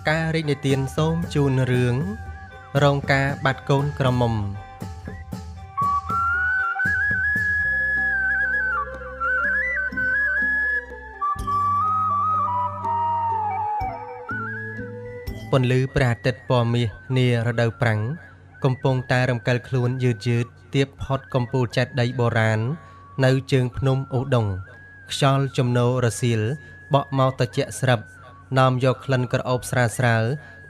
ការរីកនិទានសូមជូនរឿងរងការបាត់កូនក្រមុំពន្លឺព្រះអាទិត្យពណ៌មាសនារដូវប្រាំងកំពុងតែរំកិលខ្លួនយឺតយឺតទៀបផុតកំពូលចេតិយបុរាណនៅជើងភ្នំឧដុង្គខ្យល់ជំនោររសៀលបក់មកត្រជាក់ស្រាប់នាំយកក្លិនក្រអូបស្រាលស្រាល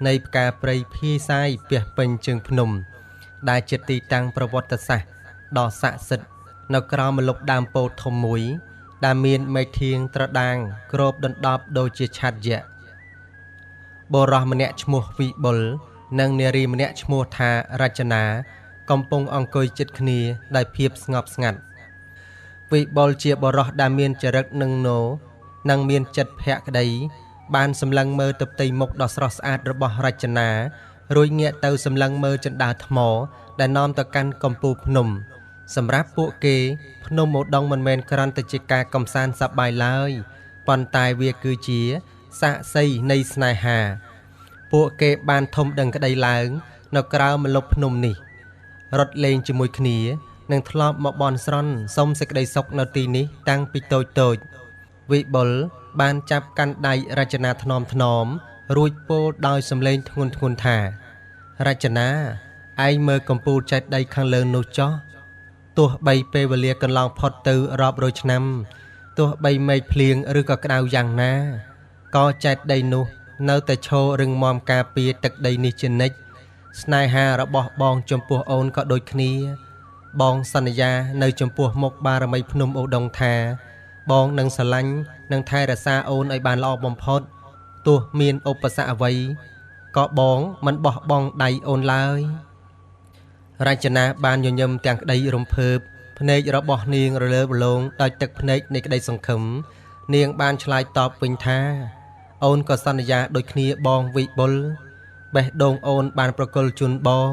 នៃផ្កាព្រៃភាយសាយពាសពេញជើងភ្នំដែលជាទីតាំងប្រវត្តិសាស្ត្រដ៏ស័ក្តិសិទ្ធិនៅក្រោមម្លប់ដើមពោធិ៍ធំមួយដែលមានមែកធាងត្រដាងគ្របដណ្ដប់ដូចជាឆត្រយក្សបុរសម្នាក់ឈ្មោះវិបុលនិងនារីម្នាក់ឈ្មោះថារចនាកំពុងអង្គុយជិតគ្នាដោយភាពស្ងប់ស្ងាត់វិបុលជាបុរសដែលមានចរិតនឹងនោនិងមានចិត្តភក្តីបានសម្លឹងមើលទៅផ្ទៃមុខដ៏ស្រស់ស្អាតរបស់រចនារួចងាកទៅសម្លឹងមើលជណ្ដើរថ្មដែលនាំទៅកាន់កំពូលភ្នំសម្រាប់ពួកគេភ្នំឧដុង្គមិនមែនគ្រាន់តែជាការកំសាន្តសប្បាយឡើយប៉ុន្តែវាគឺជាសាក្សីនៃស្នេហាពួកគេបានធំដឹងក្តីឡើងនៅក្រៅម្លប់ភ្នំនេះរត់លេងជាមួយគ្នានិងធ្លាប់មកបន់ស្រន់សុំសេចក្តីសុខនៅទីនេះតាំងពីតូចៗវិបុលបានចាប់កាន់ដៃរចនាថ្នមថ្នមរួចពោលដោយសំឡេងធ្ងន់ធ្ងរថារចនាឯងមើលកំពូលចេតិយខាងលើនោះចុះទោះបីពេលវេលាកន្លងផុតទៅរាប់រយឆ្នាំទោះបីមេឃភ្លៀងឬក៏ក្តៅយ៉ាងណាក៏ចេតិយនោះនៅតែឈររឹងមាំការពារទឹកដីនេះជានិច្ចស្នេហារបស់បងចំពោះអូនក៏ដូចគ្នាបងសន្យានៅចំពោះមុខបារមីភ្នំឧដុង្គថាបងនឹងស្រឡាញ់និងថែរក្សាអូនឲ្យបានល្អបំផុតទោះមានឧបសគ្គអ្វីក៏បងមិនបោះបង់ដៃអូនឡើយរចនាបានញញឹមទាំងក្តីរំភើបភ្នែករបស់នាងរលើបរលោងដោយទឹកភ្នែកនៃក្តីសង្ឃឹមនាងបានឆ្លើយតបវិញថាអូនក៏សន្យាដូចគ្នាបងវិបុលបេះដូងអូនបានប្រគល់ជូនបង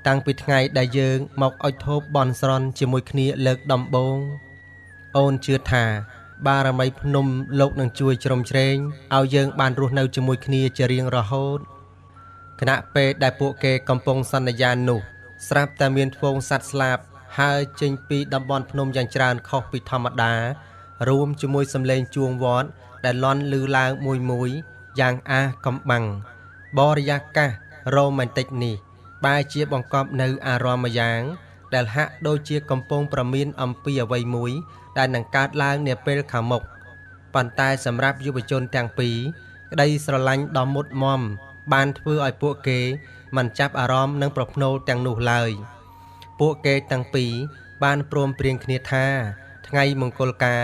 តាំងពីថ្ងៃដែលយើងមកអុជធូបបន់ស្រន់ជាមួយគ្នាលើកដំបូងអូនជឿថាបារមីភ្នំលោកនឹងជួយជ្រោមជ្រែងឲ្យយើងបានរស់នៅជាមួយគ្នាជារៀងរហូតខណៈពេលដែលពួកគេកំពុងសន្យានោះស្រាប់តែមានហ្វូងសត្វស្លាបហើរចេញពីតំបន់ភ្នំយ៉ាងច្រើនខុសពីធម្មតារួមជាមួយសំឡេងជួងវត្តដែលលន់ឮឡើងមួយមួយយ៉ាងអាកំបាំងបរិយាកាសរ៉ូមែនទិកនេះបែរជាបង្កប់នៅអារម្មណ៍ម្យ៉ាងដែលហាក់ដូចជាកំពុងប្រមានអំពីអ្វីមួយដែលនឹងកើតឡើងនាពេលខាងមុខប៉ុន្តែសម្រាប់យុវជនទាំងពីរក្តីស្រឡាញ់ដ៏មុតមមបានធ្វើឲ្យពួកគេមិនចាប់អារម្មណ៍នឹងប្រផ្នូលទាំងនោះឡើយពួកគេទាំងពីរបានព្រមព្រៀងគ្នាថាថ្ងៃមង្គលការ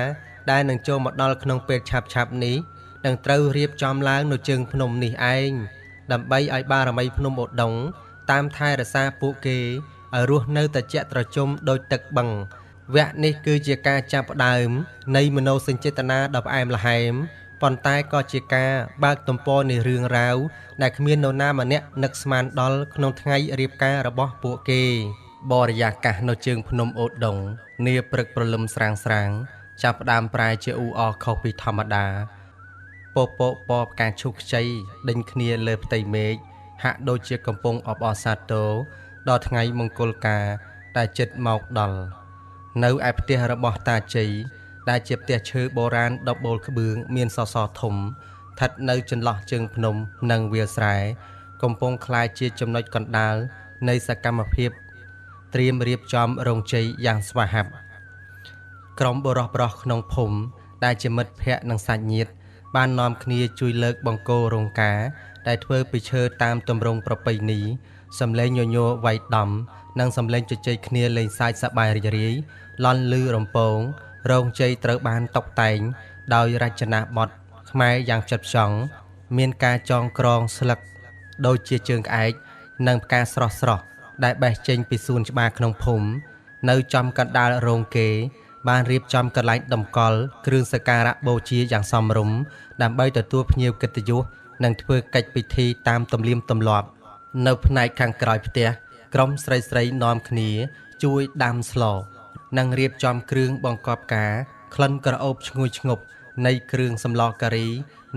ដែលនឹងចូលមកដល់ក្នុងពេលឆាប់ៗនេះនឹងត្រូវរៀបចំឡើងនៅជើងភ្នំនេះឯងដើម្បីឲ្យបារមីភ្នំឧដុង្គតាមថែរក្សាពួកគេឲ្យរស់នៅត្រជាក់ត្រជុំដោយទឹកបឹងវគ្គនេះគឺជាការចាប់ផ្ដើមនៃមនោសញ្ចេតនាដ៏ផ្អែមល្ហែមប៉ុន្តែក៏ជាការបើកទំព័រនៃរឿងរ៉ាវដែលគ្មាននរណាម្នាក់នឹកស្មានដល់ក្នុងថ្ងៃរៀបការរបស់ពួកគេបរិយាកាសនៅជើងភ្នំឧដុង្គនាព្រឹកព្រលឹមស្រាងស្រាងចាប់ផ្ដើមប្រែជាអ៊ូអរខុសពីធម្មតាពពកពណ៌ផ្កាឈូកខ្ចីដេញគ្នាលើផ្ទៃមេឃហាក់ដូចជាកំពុងអបអរសាទរដល់ថ្ងៃមង្គលការដែលជិតមកដល់នៅឯផ្ទះរបស់តាជ័យដែលជាផ្ទះឈើបុរាណដបូលក្បឿងមានសសរធំស្ថិតនៅចន្លោះជើងភ្នំនិងវាលស្រែកំពុងក្លាយជាចំណុចកណ្ដាលនៃសកម្មភាពត្រៀមរៀបចំរោងជ័យយ៉ាងស្វាហាប់ក្រុមបុរសប្រុសក្នុងភូមិដែលជាមិត្តភ័ក្តិនិងសាច់ញាតិបាននាំគ្នាជួយលើកបង្គោលរោងការដែលធ្វើពីឈើតាមទម្រង់ប្រពៃណីសំឡេងញញួរវាយដំនិងសំឡេងជជែកគ្នាលេងសើចសប្បាយរីករាយលន់ឮរំពងរោងជ័យត្រូវបានតុបតែងដោយរចនាបថខ្មែរយ៉ាងផ្ចិតផ្ចង់មានការចងក្រងស្លឹកដូចជាជើងក្អែកនិងផ្កាស្រស់ស្រស់ដែលបេះចេញពីសួនច្បារក្នុងភូមិនៅចំកណ្ដាលរោងគេបានរៀបចំកន្លែងតម្កល់គ្រឿងសក្ការៈបូជាយ៉ាងសមរម្យដើម្បីទទួលភ្ញៀវកិត្តិយសនិងធ្វើកិច្ចពិធីតាមទំនៀមទម្លាប់នៅផ្នែកខាងក្រោយផ្ទះក្រុមស្រីៗនាំគ្នាជួយដាំស្លនិងរៀបចំគ្រឿងបង្កប់ការក្លិនក្រអូបឈ្ងុយឈ្ងប់ នៃគ្រឿងសម្លការី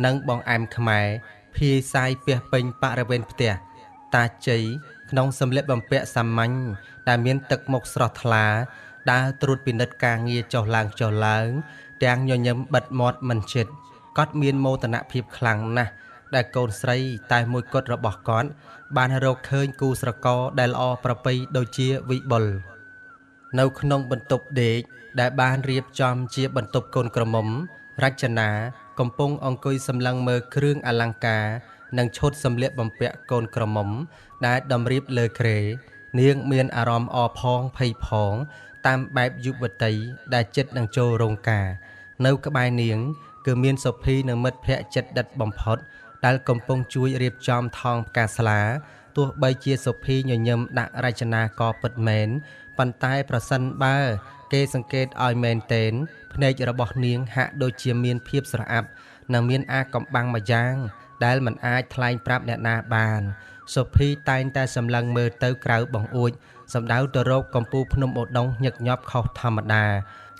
និងបង្អែមខ្មែរភាយសាយពាសពេញបរិវេណផ្ទះតាជ័យក្នុងសម្លៀកបំពាក់សាមញ្ញដែលមានទឹកមុខស្រស់ថ្លាដើរត្រួតពិនិត្យការងារចុះឡើងចុះឡើងទាំងញញឹមបិទមាត់មិនជិតគាត់មានមោទនភាពខ្លាំងណាស់ដែលកូនស្រីតែមួយគត់របស់គាត់បានរកឃើញគូស្រករដែលល្អប្រពៃដូចជាវិបុលនៅក្នុងបន្ទប់ដេកដែលបានរៀបចំជាបន្ទប់កូនក្រមុំរចនាកំពុងអង្គុយសម្លឹងមើលគ្រឿងអលង្ការនិងឈុតសម្លៀកបំពាក់កូនក្រមុំដែលតម្រៀបលើគ្រែនាងមានអារម្មណ៍អផងភ័យផងតាមបែបយុវតីដែលចិត្តនឹងចូលរោងការនៅក្បែរនាងគឺមានសុភីនិងមិត្តភ័ក្តិចិត្តដិតបំផុតដែលកំពុងជួយរៀបចំថង់ផ្កាស្លាទោះបីជាសុភីញញឹមដាក់រចនាក៏ពិតមែនប៉ុន្តែប្រសិនបើគេសង្កេតឲ្យមែនទែនភ្នែករបស់នាងហាក់ដូចជាមានភាពស្រអាប់និងមានអាកំបាំងមួយយ៉ាងដែលមិនអាចថ្លែងប្រាប់អ្នកណាបានសុភីតែងតែសម្លឹងមើលទៅក្រៅបង្អួចសម្ដៅទៅរកកំពូលភ្នំឧដុង្គញឹកញាប់ខុសធម្មតា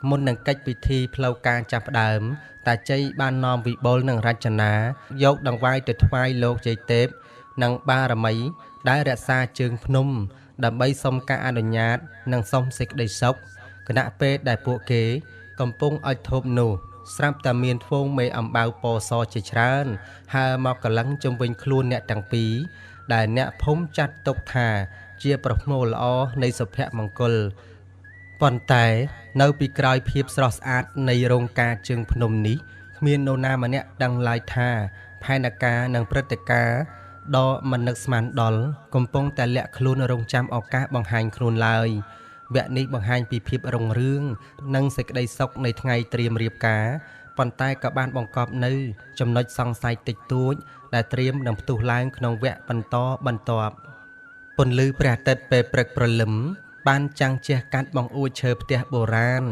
មុននឹងកិច្ចពិធីផ្លូវការចាប់ផ្ដើមតាជ័យបាននាំវិបុលនិងរចនាយកដង្វាយទៅថ្វាយលោកជ័យទេពនិងបារមីដែលរក្សាជើងភ្នំដើម្បីសុំការអនុញ្ញាតនិងសុំសេចក្តីសុខគណៈពេលដែលពួកគេកំពុងអុជធូបនោះស្រាប់តែមានហ្វូងមេអំបៅពណ៌សជាច្រើនហើរមកកលឹងជុំវិញខ្លួនអ្នកទាំងពីរដែលអ្នកភូមិចាត់ទុកថាជាប្រផ្នូលល្អនៃសុភមង្គលប៉ុន្តែនៅពីក្រោយភាពស្រស់ស្អាតនៃរោងការជើងភ្នំនេះគ្មាននរណាម្នាក់ដឹងឡើយថាផែនការនិងព្រឹត្តិការណ៍ដ៏មិននឹកស្មានដល់កំពុងតែលាក់ខ្លួនរងចាំឱកាសបង្ហាញខ្លួនឡើយវគ្គនេះបង្ហាញពីភាពរុងរឿងនិងសេចក្តីសុខនៃថ្ងៃត្រៀមរៀបការប៉ុន្តែក៏បានបង្កប់នៅចំណុចសង្ស័យតិចតួចដែលត្រៀមនឹងផ្ទុះឡើងក្នុងវគ្គបន្តបន្ទាប់ពន្លឺព្រះអាទិត្យពេលព្រឹកព្រលឹមបានចាំងជះកាត់បង្អួចឈើផ្ទះបុរាណ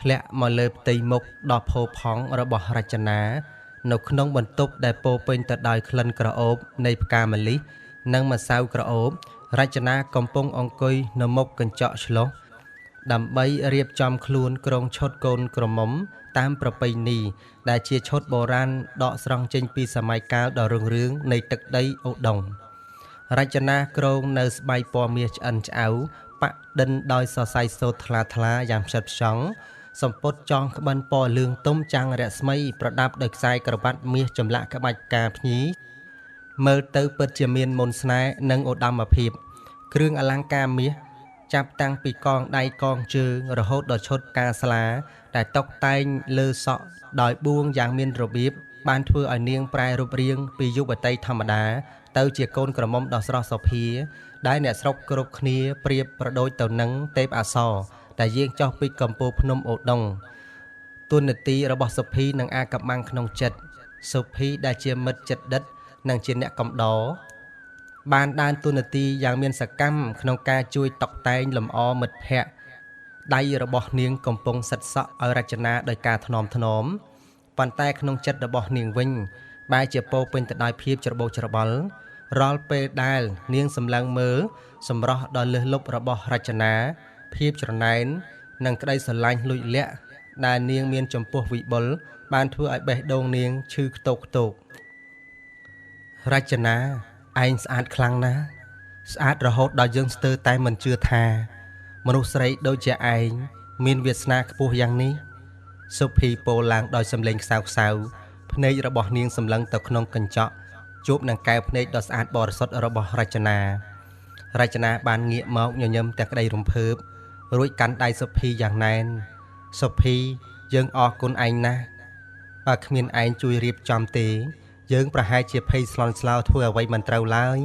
ធ្លាក់មកលើផ្ទៃមុខដ៏ផូរផង់របស់រចនានៅក្នុងបន្ទប់ដែលពោពេញទៅដោយក្លិនក្រអូបនៃផ្កាម្លិះនិងម្សៅក្រអូបរចនាកំពុងអង្គុយនៅមុខកញ្ចក់ឆ្លុះដើម្បីរៀបចំខ្លួនក្រុងឈុតកូនក្រមុំតាមប្រពៃណីដែលជាឈុតបុរាណដកស្រង់ចេញពីសម័យកាលដ៏រុងរឿងនៃទឹកដីឧដុង្គរចនាគ្រងនៅស្បៃពណ៌មាសឆ្អិនឆ្អៅប៉ាក់ដិនដោយសរសៃសូត្រថ្លាថ្លាយ៉ាងផ្ចិតផ្ចង់សម្ពុតចងក្បិនពណ៌លឿងទុំចាំងរស្មីប្រដាប់ដោយខ្សែក្រវ៉ាត់មាសចម្លាក់ក្បាច់ផ្កាភ្ញីមើលទៅពិតជាមានមន្តស្នេហ៍និងឧត្តមភាពគ្រឿងអលង្ការមាសចាប់តាំងពីកងដៃកងជើងរហូតដល់ឈុតផ្កាស្លាដែលតុបតែងលើសក់ដោយបួងយ៉ាងមានរបៀបបានធ្វើឲ្យនាងប្រែរូបរាងពីយុវតីធម្មតាទៅជាកូនក្រមុំដ៏ស្រស់សោភាដែលអ្នកស្រុកគ្រប់គ្នាប្រៀបប្រដូចទៅនឹងទេពអប្សរដែលយាងចុះពីកំពូលភ្នំឧដុង្គតួនាទីរបស់សុភីនិងអាកំបាំងក្នុងចិត្តសុភីដែលជាមិត្តចិត្តដិតនិងជាអ្នកកំដរបានដើរតួនាទីយ៉ាងមានសកម្មក្នុងការជួយតុបតែងលម្អមិត្តភ័ក្តិដៃរបស់នាងកំពុងសិតសក់ឲ្យរចនាដោយការថ្នមថ្នមប៉ុន្តែក្នុងចិត្តរបស់នាងវិញបែរជាពោពេញទៅដោយភាពច្របូកច្របល់រាល់ពេលដែលនាងសម្លឹងមើលសម្រស់ដ៏លើសលប់របស់រចនាភាពច្រណែននិងក្តីស្រឡាញ់លួចលាក់ដែលនាងមានចំពោះវិបុលបានធ្វើឲ្យបេះដូងនាងឈឺខ្ទោកខ្ទោករចនាឯងស្អាតខ្លាំងណាស់ស្អាតរហូតដល់យើងស្ទើរតែមិនជឿថាមនុស្សស្រីដូចជាឯងមានវាសនាខ្ពស់យ៉ាងនេះសុភីពោលឡើងដោយសម្លេងខ្សៅខ្សៅភ្នែករបស់នាងសម្លឹងទៅក្នុងកញ្ចក់ជួបនឹងកែវភ្នែកដ៏ស្អាតបរិសុទ្ធរបស់រចនារចនាបានងាកមកញញឹមទាំងក្តីរំភើបរួចកាន់ដៃសុភីយ៉ាងណែនសុភីយើងអរគុណឯងណាស់បើគ្មានឯងជួយរៀបចំទេយើងប្រហែលជាភ័យស្លន់ស្លោធ្វើអ្វីមិនត្រូវឡើយ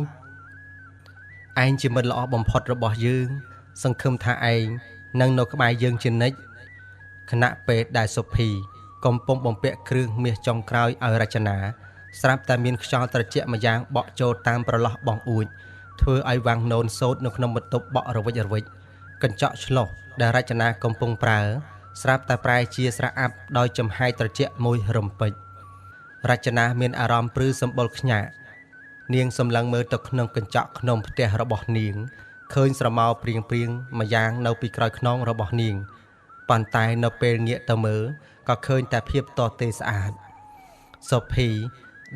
ឯងជាមិត្តល្អបំផុតរបស់យើងសង្ឃឹមថាឯងនឹងនៅក្បែរយើងជានិច្ចខណៈពេលដែលសុភីកំពុងបំពាក់គ្រឿងមាសចុងក្រោយឲ្យរចនាស្រាប់តែមានខ្យល់ត្រជាក់ម្យ៉ាងបក់ចូលតាមប្រឡោះបងអួចធ្វើឲ្យវាំងនោនសូត្រនៅក្នុងបន្ទប់បក់រវិចរវិចកញ្ចក់ឆ្លុះដែលរចនាកំពុងប្រើស្រាប់តែប្រែជាស្រអាប់ដោយចំហាយត្រជាក់មួយរំពេចរចនាមានអារម្មណ៍ព្រឺសម្បុរខ្ញាក់នាងសម្លឹងមើលទៅក្នុងកញ្ចក់ក្នុងផ្ទះរបស់នាងឃើញស្រមោលព្រៀងព្រៀងម្យ៉ាងនៅពីក្រោយខ្នងរបស់នាង ប៉ុន្តែនៅពេលងាកទៅមើលក៏ឃើញតែភាពទទេស្អាតសូភី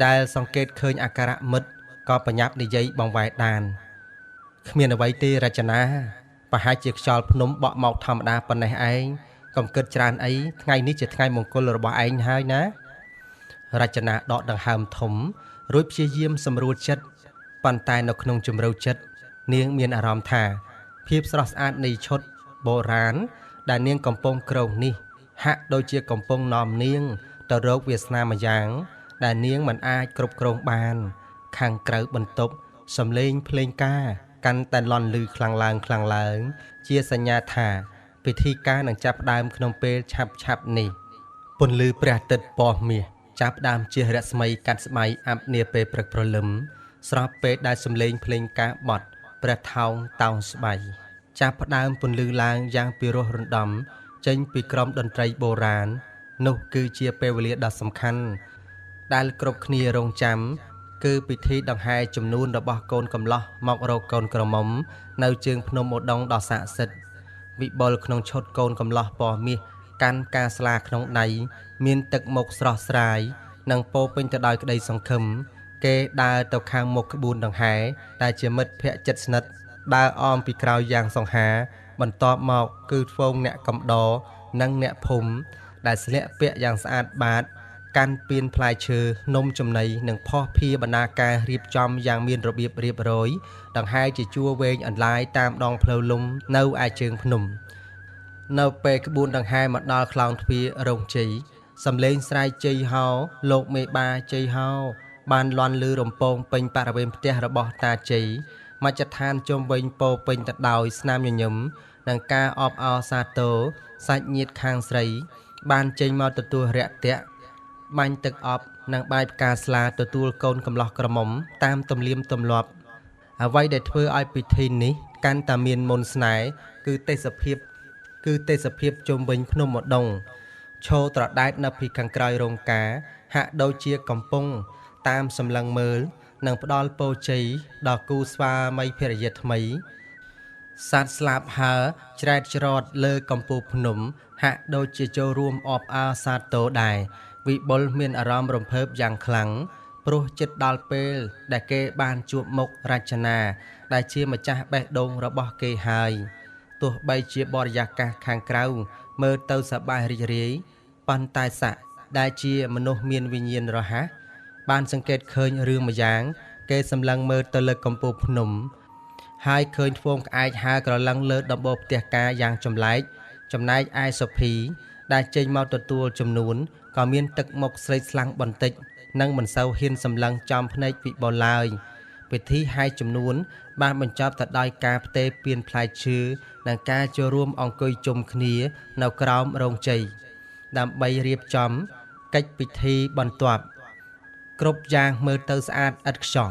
ដែលសង្កេតឃើញអាការៈមិត្តក៏ប្រញាប់និយាយបង្វែរដានគ្មានអ្វីទេរចនាប្រហែលជាខ្យល់ភ្នំបក់មកធម្មតាប៉ុណ្ណេះឯងកុំគិតច្រើនអីថ្ងៃនេះជាថ្ងៃមង្គលរបស់ឯងហើយណារចនាដកដង្ហើមធំរួចព្យាយាមសម្រួលចិត្តប៉ុន្តែនៅក្នុងជំរឿចិត្តនាងមានអារម្មណ៍ថាភាពស្រស់ស្អាតនៃឈុតបុរាណដែលនាងកំពុងគ្រងនេះហាក់ដូចជាកំពុងនាំនាងទៅរកវាសនាម្យ៉ាងដែលនាងមិនអាចគ្រប់គ្រងបានខាងក្រៅបន្ទប់សំឡេងភ្លេងការកាន់តែលន់ឮខ្លាំងឡើងខ្លាំងឡើងជាសញ្ញាថាពិធីការនឹងចាប់ផ្ដើមក្នុងពេលឆាប់ឆាប់នេះពន្លឺព្រះអាទិត្យពណ៌មាសចាប់ផ្ដើមជះរស្មីកាត់ស្បៃអាប់នាពេលព្រឹកព្រលឹមស្របពេលដែលសំឡេងភ្លេងការបត់ព្រះថោងតោងស្បៃចាប់ផ្ដើមពន្លឺឡើងយ៉ាងពិរោះរណ្ដំចេញពីក្រុមតន្ត្រីបុរាណនោះគឺជាពេលវេលាដ៏សំខាន់ដែលគ្រប់គ្នារងចាំគឺពិធីដង្ហែចំនួនរបស់កូនកំលោះមករកកូនក្រមុំនៅជើងភ្នំឧដុង្គដ៏ស័ក្តិសិទ្ធិវិបុលក្នុងឈុតកូនកំលោះពណ៌មាសកាន់ផ្កាស្លាក្នុងដៃមានទឹកមុខស្រស់ស្រាយនិងពោពេញទៅដោយក្តីសង្ឃឹមគេដើរទៅខាងមុខក្បួនដង្ហែដែលជាមិត្តភក្តិជិតស្និទ្ធដើរអមពីក្រោយយ៉ាងសង្ហាបន្ទាប់មកគឺហ្វូងអ្នកកំដរនិងអ្នកភូមិដែលស្លៀកពាក់យ៉ាងស្អាតបាតកាន់ពៀនផ្លែឈើនំចំណីនិងផុសភាបណ្ណាការរៀបចំយ៉ាងមានរបៀបរៀបរយដង្ហែជាជួរវែងអន្លាយតាមដងផ្លូវលំនៅឯជើងភ្នំនៅពេលក្បួនដង្ហែមកដល់ខ្លោងទ្វាររោងជ័យសំឡេងស្រែកជ័យហោលោកមេបាជ័យហោបានលាន់ឮរំពងពេញបរិវេណផ្ទះរបស់តាជ័យមជ្ឈដ្ឋានជុំវិញពោពេញទៅដោយស្នាមញញឹមនិងការអបអរសាទរសាច់ញាតិខាងស្រីបានចេញមកទទួលរាក់ទាក់បាញ់ទឹកអប់និងបាយផ្កាស្លាទទួលកូនកំលោះក្រមុំតាមទំនៀមទម្លាប់អ្វីដែលធ្វើឲ្យពិធីនេះកាន់តែមានមន្តស្នេហ៍គឺទេសភាពជុំវិញភ្នំឧដុង្គឈរត្រដែតនៅពីខាងក្រោយរោងការហាក់ដូចជាកំពុងតាមសម្លឹងមើលនិងផ្ដល់ពរជ័យដល់គូស្វាមីភរិយាថ្មីសត្វស្លាបហើរច្រែតច្រត់លើកំពូលភ្នំហាក់ដូចជាចូលរួមអបអរសាទរដែរវិបុលមានអារម្មណ៍រំភើបយ៉ាងខ្លាំងព្រោះចិត្តដល់ពេលដែលគេបានជួបមុខរចនាដែលជាម្ចាស់បេះដូងរបស់គេហើយទោះបីជាបរិយាកាសខាងក្រៅមើលទៅសប្បាយរីករាយប៉ុន្តែស័កដែលជាមនុស្សមានវិញ្ញាណរហ័សបានសង្កេតឃើញរឿងម្យ៉ាងគេសម្លឹងមើលទៅលើកំពូលភ្នំហើយឃើញហ្វូងក្អែកហើរក្រឡឹងលើដំបូលផ្ទះការយ៉ាងចម្លែកចំណែកឯសុភីដែលចេញមកទទួលចំនួនក៏មានទឹកមុខស្លេកស្លាំងបន្តិចនិងមិនសូវហ៊ានសម្លឹងចំភ្នែកវិបុលឡើយពិធីហែចំនួនបានបញ្ចប់ទៅដោយការផ្ទេរពានផ្លែឈើនិងការចូលរួមអង្គុយជុំគ្នានៅក្រោមរោងជ័យដើម្បីរៀបចំកិច្ចពិធីបន្ទាប់គ្រប់យ៉ាងមើលទៅស្អាតឥតខ្ចោះ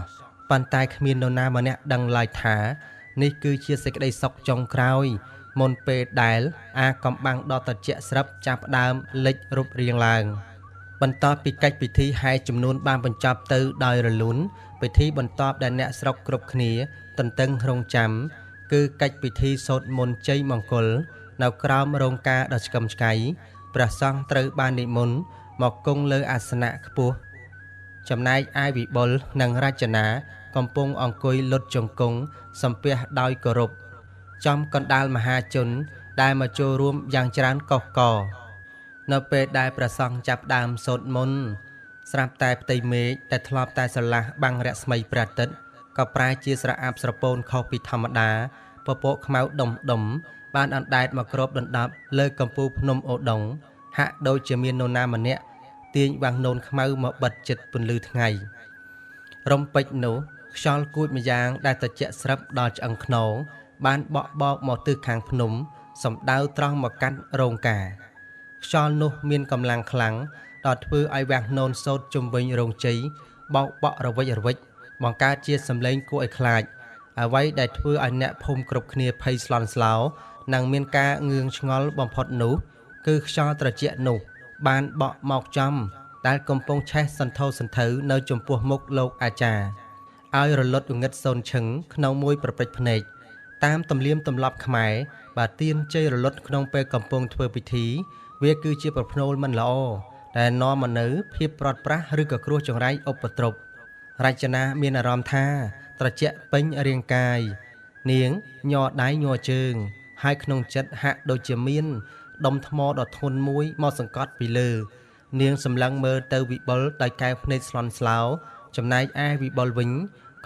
ប៉ុន្តែគ្មាននរណាម្នាក់ដឹងឡើយថានេះគឺជាសេចក្តីសុខចុងក្រោយមុនពេលដែលអាកំបាំងដ៏ត្រជាក់ស្រាប់ចាប់ផ្ដើមលេចរូបរាងឡើងបន្ទាប់ពីកិច្ចពិធីហែចំនួនបានបញ្ចប់ទៅដោយរលូនពិធីបន្ទាប់ដែលអ្នកស្រុកគ្រប់គ្នាទន្ទឹងរង់ចាំគឺកិច្ចពិធីសូត្រមន្តជ័យមង្គលនៅក្រោមរោងការដ៏ឆ្កឹមឆ្កៃព្រះសង្ឃត្រូវបាននិមន្តមកគង់លើអាសនៈខ្ពស់ចំណែកឯវិបុលនិងរចនាកំពុងអង្គុយលុតជង្គង់សំពះដោយគោរពចំកណ្ដាលមហាជនដែលមកចូលរួមយ៉ាងច្រើនកុះករនៅពេលដែលព្រះសង្ឃចាប់ដើមសូត្រមន្តស្រាប់តែផ្ទៃមេឃដែលធ្លាប់តែស្រឡះបាំងរស្មីព្រះអាទិត្យក៏ប្រែជាស្រអាប់ស្រពោនខុសពីធម្មតាពពកខ្មៅដុំដុំបានអណ្ដែតមកគ្របដណ្ដប់លើកំពូលភ្នំឧដុង្គហាក់ដូចជាមាននរណាម្នាក់ទាញវាំងនោនខ្មៅមកបិទចិត្តពន្លឺថ្ងៃរំពេចនោះខ្យល់គួចម្យ៉ាងដែលត្រជាក់ស្រាប់ដល់ឆ្អឹងខ្នងបានបក់បោកមកទិសខាងភ្នំសំដៅត្រង់មកកាត់រោងការខ្យល់នោះមានកម្លាំងខ្លាំងដល់ធ្វើឲ្យវាំងនោនសូត្រជុំវិញរោងជ័យបោកបក់រវិចរវិចបង្កើតជាសម្លេងគួរឲ្យខ្លាចអ្វីដែលធ្វើឲ្យអ្នកភូមិគ្រប់គ្នាភ័យស្លន់ស្លោនិងមានការងឿងឆ្ងល់បំផុតនោះគឺខ្យល់ត្រជាក់នោះបានបក់មកចំដែលកំពុងឆេះសន្ធោសន្ធៅនៅចំពោះមុខលោកអាចារ្យឲ្យរលត់ងងឹតសូនឈឹងក្នុងមួយប្រព្រឹត្តភ្នែកតាមទំនៀមទម្លាប់ខ្មែរ បើទៀនជ័យរលត់ក្នុងពេលកំពុងធ្វើពិធីវាគឺជាប្រផ្នូលមិនល្អដែលនាំមកនូវភាពព្រាត់ប្រាសឬក៏គ្រោះចង្រៃឧបទ្រពរចនាមានអារម្មណ៍ថាត្រជាក់ពេញរាងកាយនាងញ័រដៃញ័រជើងហើយក្នុងចិត្តហាក់ដូចជាមានដុំថ្មដ៏ធ្ងន់មួយមកសង្កត់ពីលើនាងសម្លឹងមើលទៅវិបុលដោយកែវភ្នែកស្លន់ស្លោចំណែកឯវិបុលវិញ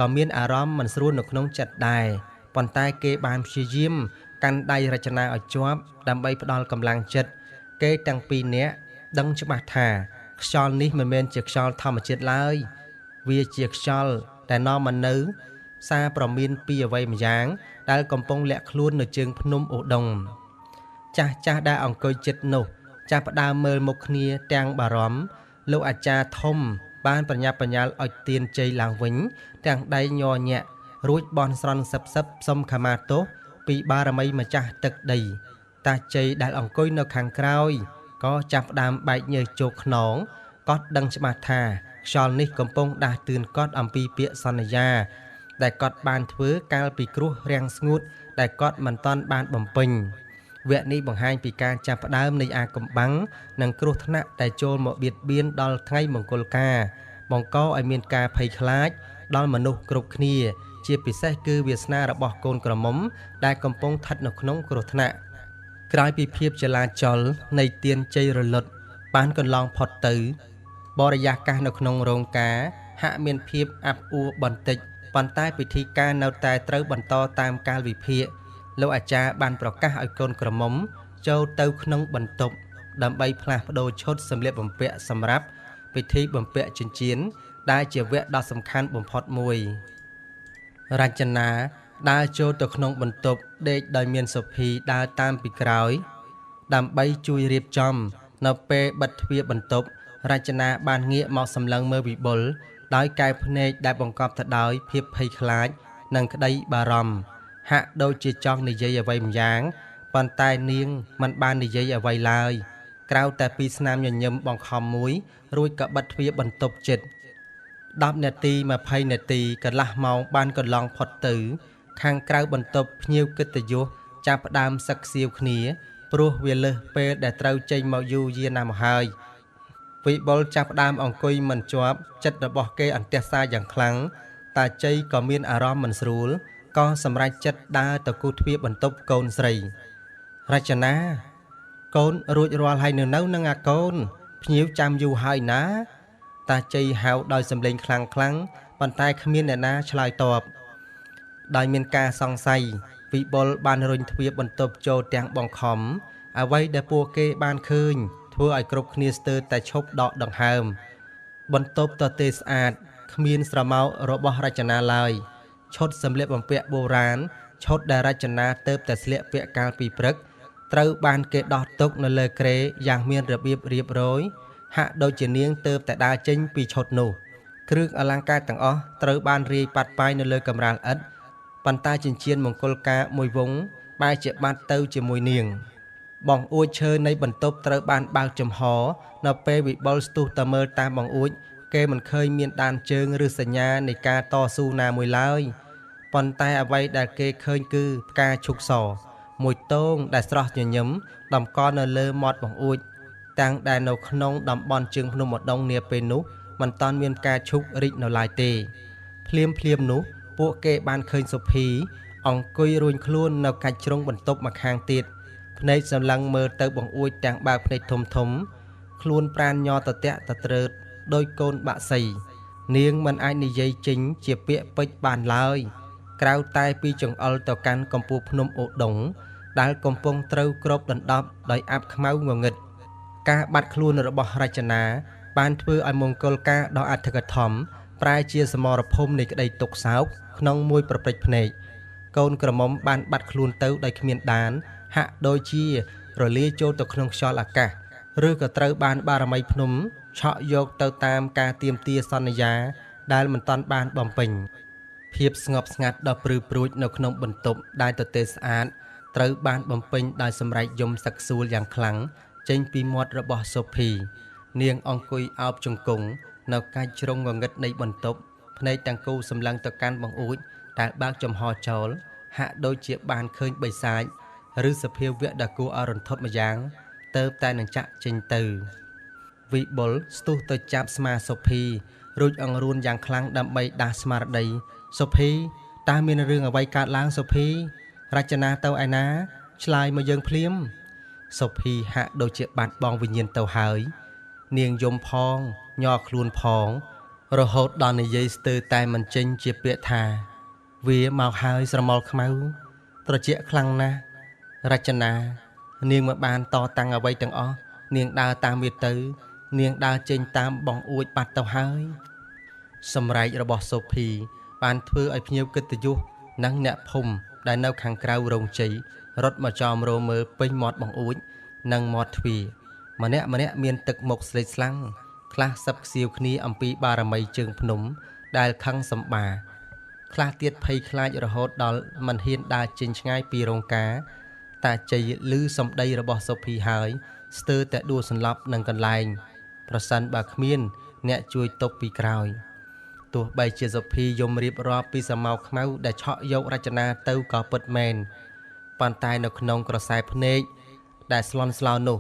ក៏មានអារម្មណ៍មិនស្រួលនៅក្នុងចិត្តដែរប៉ុន្តែគេបានព្យាយាមកាន់ដៃរចនាឲ្យជាប់ដើម្បីផ្ដល់កម្លាំងចិត្តគេទាំងពីរនាក់ដឹងច្បាស់ថាខ្យល់នេះមិនមែនជាខ្យល់ធម្មជាតិឡើយវាជាខ្យល់ដែលនាំមកនូវសារប្រមានពីអ្វីម្យ៉ាងដែលកំពុងលាក់ខ្លួននៅជើងភ្នំឧដុង្គចាស់ៗដែលអង្គុយចិត្តនោះចាប់ផ្ដើមមើលមុខគ្នាទាំងបារម្ភលោកអាចារ្យធំបានប្រញាប់ប្រញាល់ឲ្យទៀនជ័យឡើងវិញទាំងដៃញ័រញាក់រួចបន់ស្រន់សឹបសឹបសុំខមាទោសពីបារមីម្ចាស់ទឹកដីតាជ័យដែលអង្គុយនៅខាងក្រោយក៏ចាប់ផ្ដើមបែកញើសជោគខ្នងគាត់ដឹងច្បាស់ថាខ្យល់នេះកំពុងដាស់តឿនគាត់អំពីពាក្យសន្យាដែលគាត់បានធ្វើកាលពីគ្រោះរាំងស្ងួតដែលគាត់មិនទាន់បានបំពេញវគ្គនេះបង្ហាញពីការចាប់ផ្ដើមនៃអាកំបាំងនិងគ្រោះថ្នាក់ដែលចូលមកបៀតបៀនដល់ថ្ងៃមង្គលការបង្កឲ្យមានការភ័យខ្លាចដល់មនុស្សគ្រប់គ្នាជាពិសេសគឺវាសនារបស់កូនក្រមុំដែលកំពុងស្ថិតនៅក្នុងគ្រោះថ្នាក់ក្រោយពីភាពចលាចលនៃទៀនជ័យរលត់បានកន្លងផុតទៅបរិយាកាសនៅក្នុងរោងការហាក់មានភាពអាប់អួរបន្តិចប៉ុន្តែពិធីការនៅតែត្រូវបន្តតាមកាលវិភាគលោកអាចារ្យបានប្រកាសឲ្យកូនក្រមុំចូលទៅក្នុងបន្ទប់ដើម្បីផ្លាស់ប្ដូរឈុតសម្លៀកបំពាក់សម្រាប់ពិធីបំពាក់ចិញ្ចៀនដែលជាវគ្គដ៏សំខាន់បំផុតមួយរចនាដើរចូលទៅក្នុងបន្ទប់ដេកដោយមានសុភីដើរតាមពីក្រោយដើម្បីជួយរៀបចំនៅពេលបិទទ្វារបន្ទប់រចនាបានងាកមកសម្លឹងមើលវិបុលដោយកែវភ្នែកដែលបង្កប់ទៅដោយភាពភ័យខ្លាចនិងក្តីបារម្ភហាក់ដូចជាចង់និយាយអ្វីម្យ៉ាងប៉ុន្តែនាងមិនបាននិយាយអ្វីឡើយក្រៅតែពីស្នាមញញឹមបង្ខំមួយរួចក៏បិទទ្វារបន្ទប់ចិត្ត10នាទី20នាទីកន្លះម៉ោងបានកន្លងផុតទៅខាងក្រៅបន្ទប់ភ្ញៀវកិត្តិយសចាប់ផ្ដើមសឹកសៀវគ្នាព្រោះវាលើសពេលដែលត្រូវចេញមកយូរយារណាស់មកហើយវិបុលចាប់ផ្ដើមអង្គុយមិនជាប់ចិត្តរបស់គេអន្ទះសារយ៉ាងខ្លាំងតាជ័យក៏មានអារម្មណ៍មិនស្រួលក៏សម្រេចចិត្តដើរទៅគូទ្វារបន្ទប់កូនស្រីរចនាកូនរួចរាល់ហើយនៅនឹងអាកូនភ្ញៀវចាំយូរហើយណាតាជ័យហៅដោយសម្លេងខ្លាំងខ្លាំងប៉ុន្តែគ្មានអ្នកណាឆ្លើយតបដោយមានការសង្ស័យវិបុលបានរុញទ្វារបន្ទប់ចូលទាំងបង្ខំអ្វីដែលពួកគេបានឃើញធ្វើឲ្យគ្រប់គ្នាស្ទើរតែឈប់ដកដង្ហើមបន្ទប់ទទេស្អាតគ្មានស្រមោលរបស់រចនាឡើយឈុតសម្លៀកបំពាក់បុរាណឈុតដែលរចនាទៅតែស្លៀកពាក់កាលពីព្រឹកត្រូវបានគេដោះទុកនៅលើគ្រែយ៉ាងមានរបៀបរៀបរយហាក់ដូចជានាងទៅតែដើរចេញពីឈុតនោះគ្រឿងអលង្ការទាំងអស់ត្រូវបានរាយប៉ាត់ប៉ាយនៅលើកម្រាលឥដ្ឋប៉ុន្តែចិញ្ចៀនមង្គលការមួយវង់បែរជាបាត់ទៅជាមួយនាងបង្អួចឈើនៃបន្ទប់ត្រូវបានបើកចំហនៅពេលវិបុលស្ទុះទៅមើលតាមបង្អួចគេមិនឃើញមានដានជើងឬសញ្ញានៃការតស៊ូណាមួយឡើយប៉ុន្តែអ្វីដែលគេឃើញគឺផ្កាឈូកសមួយទងដែលស្រស់ញញឹមតម្កល់នៅលើមាត់បង្អួចតាំងដែលនៅក្នុងតំបន់ជើងភ្នំឧដុង្គនាពេលនោះមិនទាន់មានផ្កាឈូករីកនៅឡើយទេភ្លាមភ្លាមនោះពួកគេបានឃើញសុភីអង្គុយរួញខ្លួននៅកាច់ជ្រុងបន្ទប់ម្ខាងទៀតភ្នែកសម្លឹងមើលទៅបង្អួចទាំងបើកភ្នែកធំធំខ្លួនប្រានញ័រតតាក់តត្រើតដោយកូនបាក់សីនាងមិនអាចនិយាយចេញជាពាក្យពេចន៍បានឡើយក្រៅតែពីចង្អុលទៅកាន់កំពូលភ្នំឧដុង្គដែលកំពុងត្រូវគ្របដណ្ដប់ដោយអាប់ខ្មៅងងឹតការបាត់ខ្លួនរបស់រចនាបានធ្វើឲ្យមង្គលការដ៏អធិកធមប្រែជាសមរភូមិនៃក្តីទុក្ខសោកក្នុងមួយប្រព្រឹត្តភ្នែកកូនក្រមុំបានបាត់ខ្លួនទៅដោយគ្មានដានហាក់ដូចជារលាយចូលទៅក្នុងខ្យល់អាកាសឬក៏ត្រូវបានបារមីភ្នំឆក់យកទៅតាមការទាមទារសន្យាដែលមិនទាន់បានបំពេញភាពស្ងប់ស្ងាត់ដ៏ព្រឺព្រួចនៅក្នុងបន្ទប់ដែលទទេស្អាតត្រូវបានបំពេញដោយសម្រែកយំសឹកសួលយ៉ាងខ្លាំងចេញពីមាត់របស់សូភីនាងអង្គុយអោបជង្គង់នៅកាច់ជ្រុងងងឹតនៃបន្ទប់ភ្នែកទាំងគូសម្លឹងទៅកាន់បង្អួចដែលបើកចំហចោលហាក់ដូចជាបានឃើញបិសាច ឬសភាវៈដ៏គួរឲ្យរន្ធត់ម្យ៉ាងទៅតែនឹងចាក់ចេញទៅវិបុលស្ទុះទៅចាប់ស្មាសុភីរួចអង្រួនយ៉ាងខ្លាំងដើម្បីដាស់ស្មារតីសុភីតើមានរឿងអ្វីកើតឡើងសុភីរចនាទៅឯណាឆ្លើយមកយើងភ្លាមសុភីហាក់ដូចជាបាត់បង់វិញ្ញាណទៅហើយនាងយំផងញ័រខ្លួនផងរហូតដល់និយាយស្ទើរតែមិនចេញជាពាក្យថាវាមកហើយស្រមោលខ្មៅត្រជាក់ខ្លាំងណាស់រចនានាងមិនបានតតាំងអ្វីទាំងអស់នាងដើរតាមវាទៅនាងដើរចេញតាមបងអួចបាត់ទៅហើយសម្រែករបស់សូភីបានធ្វើឲ្យភ្ញៀវកិត្តិយសនិងអ្នកភូមិដែលនៅខាងក្រៅរោងជ័យរត់មកចោមរោមើលពេញមាត់បង្អួចនិងមាត់ទ្វារម្នាក់ម្នាក់មានទឹកមុខស្លេកស្លាំងខ្លះសឹបខ្សៀវគ្នាអំពីបារមីជើងភ្នំដែលខឹងសម្បាខ្លះទៀតភ័យខ្លាចរហូតដល់មិនហ៊ានដើរចេញឆ្ងាយពីរោងការតាជ័យឮសម្ដីរបស់សុភីហើយស្ទើរតែដួលសន្លប់នឹងកន្លែងប្រសិនបើគ្មានអ្នកជួយទប់ពីក្រោយទោះបីជាសុភីយំរៀបរាប់ពីសមោខ្មៅដែលឆក់យករចនាទៅក៏ពិតមែនប៉ុន្តែនៅក្នុងក្រសែភ្នែកដែលស្លន់ស្លោនោះ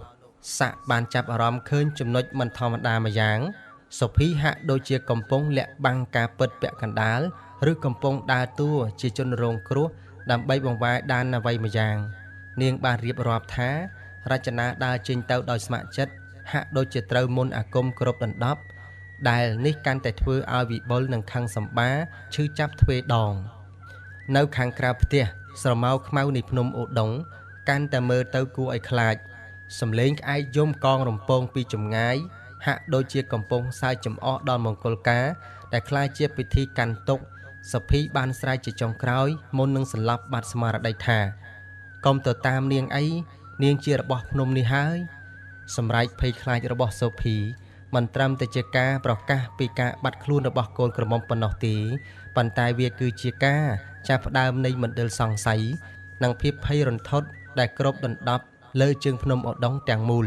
សាក់បានចាប់អារម្មណ៍ឃើញចំណុចមិនធម្មតាម្យ៉ាងសុភីហាក់ដូចជាកំពុងលាក់បាំងការពិតពាក់កណ្ដាលឬកំពុងដើរតួជាជនរងគ្រោះដើម្បីបង្វែរដានអ្វីម្យ៉ាងនាងបានរៀបរាប់ថារចនាដើរចេញទៅដោយស្ម័គ្រចិត្តហាក់ដូចជាត្រូវមន្តអាគមគ្រប់ដណ្ដប់ដែលនេះកាន់តែធ្វើឲ្យវិបុលនិងខឹងសម្បាឈឺចាប់ទ្វេដងនៅខាងក្រៅផ្ទះស្រមោលខ្មៅនៃភ្នំឧដុង្គកាន់តែមើលទៅគួរឲ្យខ្លាចសំឡេងក្អែកយំកងរំពងពីចម្ងាយហាក់ដូចជាកំពុងសើចចំអកដល់មង្គលការដែលក្លាយជាពិធីកាន់ទុក្ខសុភីបានស្រែកជាចុងក្រោយមុននឹងសន្លប់បាត់ស្មារតីថាកុំទៅតាមនាងអីនាងជារបស់ភ្នំនេះហើយសម្រែកភ័យខ្លាចរបស់សុភីមិនត្រឹមតែជាការប្រកាសពីការបាត់ខ្លួនរបស់កូនក្រមុំប៉ុណ្ណោះទេប៉ុន្តែវាគឺជាការចាប់ផ្ដើមនៃមណ្ឌលសង្ស័យនិងភាពភ័យរន្ធត់ដែលគ្របដណ្ដប់លើជើងភ្នំឧដុង្គទាំងមូល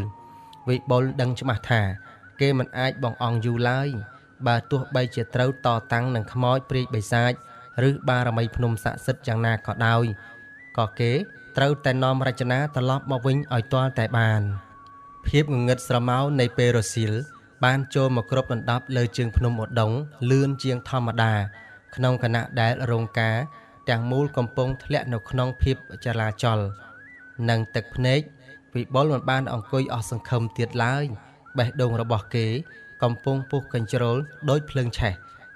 វិបុលដឹងច្បាស់ថាគេមិនអាចបងអងយូរឡើយបើទោះបីជាត្រូវតតាំងនឹងខ្មោចព្រាយបិសាចឬបារមីភ្នំស័ក្តិសិទ្ធិយ៉ាងណាក៏ដោយក៏គេត្រូវតែនាំរចនាត្រឡប់មកវិញឲ្យទាល់តែបានភាពងងឹតស្រមោលនៃពេលរសៀលបានចូលមកគ្របដណ្ដប់លើជើងភ្នំឧដុង្គលឿនជាងធម្មតាក្នុងខណៈដែលរោងការទាំងមូលកំពុងធ្លាក់នៅក្នុងភាពចលាចលនិងទឹកភ្នែកវិបុលមិនបានអង្គុយអស់សង្ឃឹមទៀតឡើយបេះដូងរបស់គេកំពុងពុះកញ្ជ្រោលដោយភ្លើងឆេះ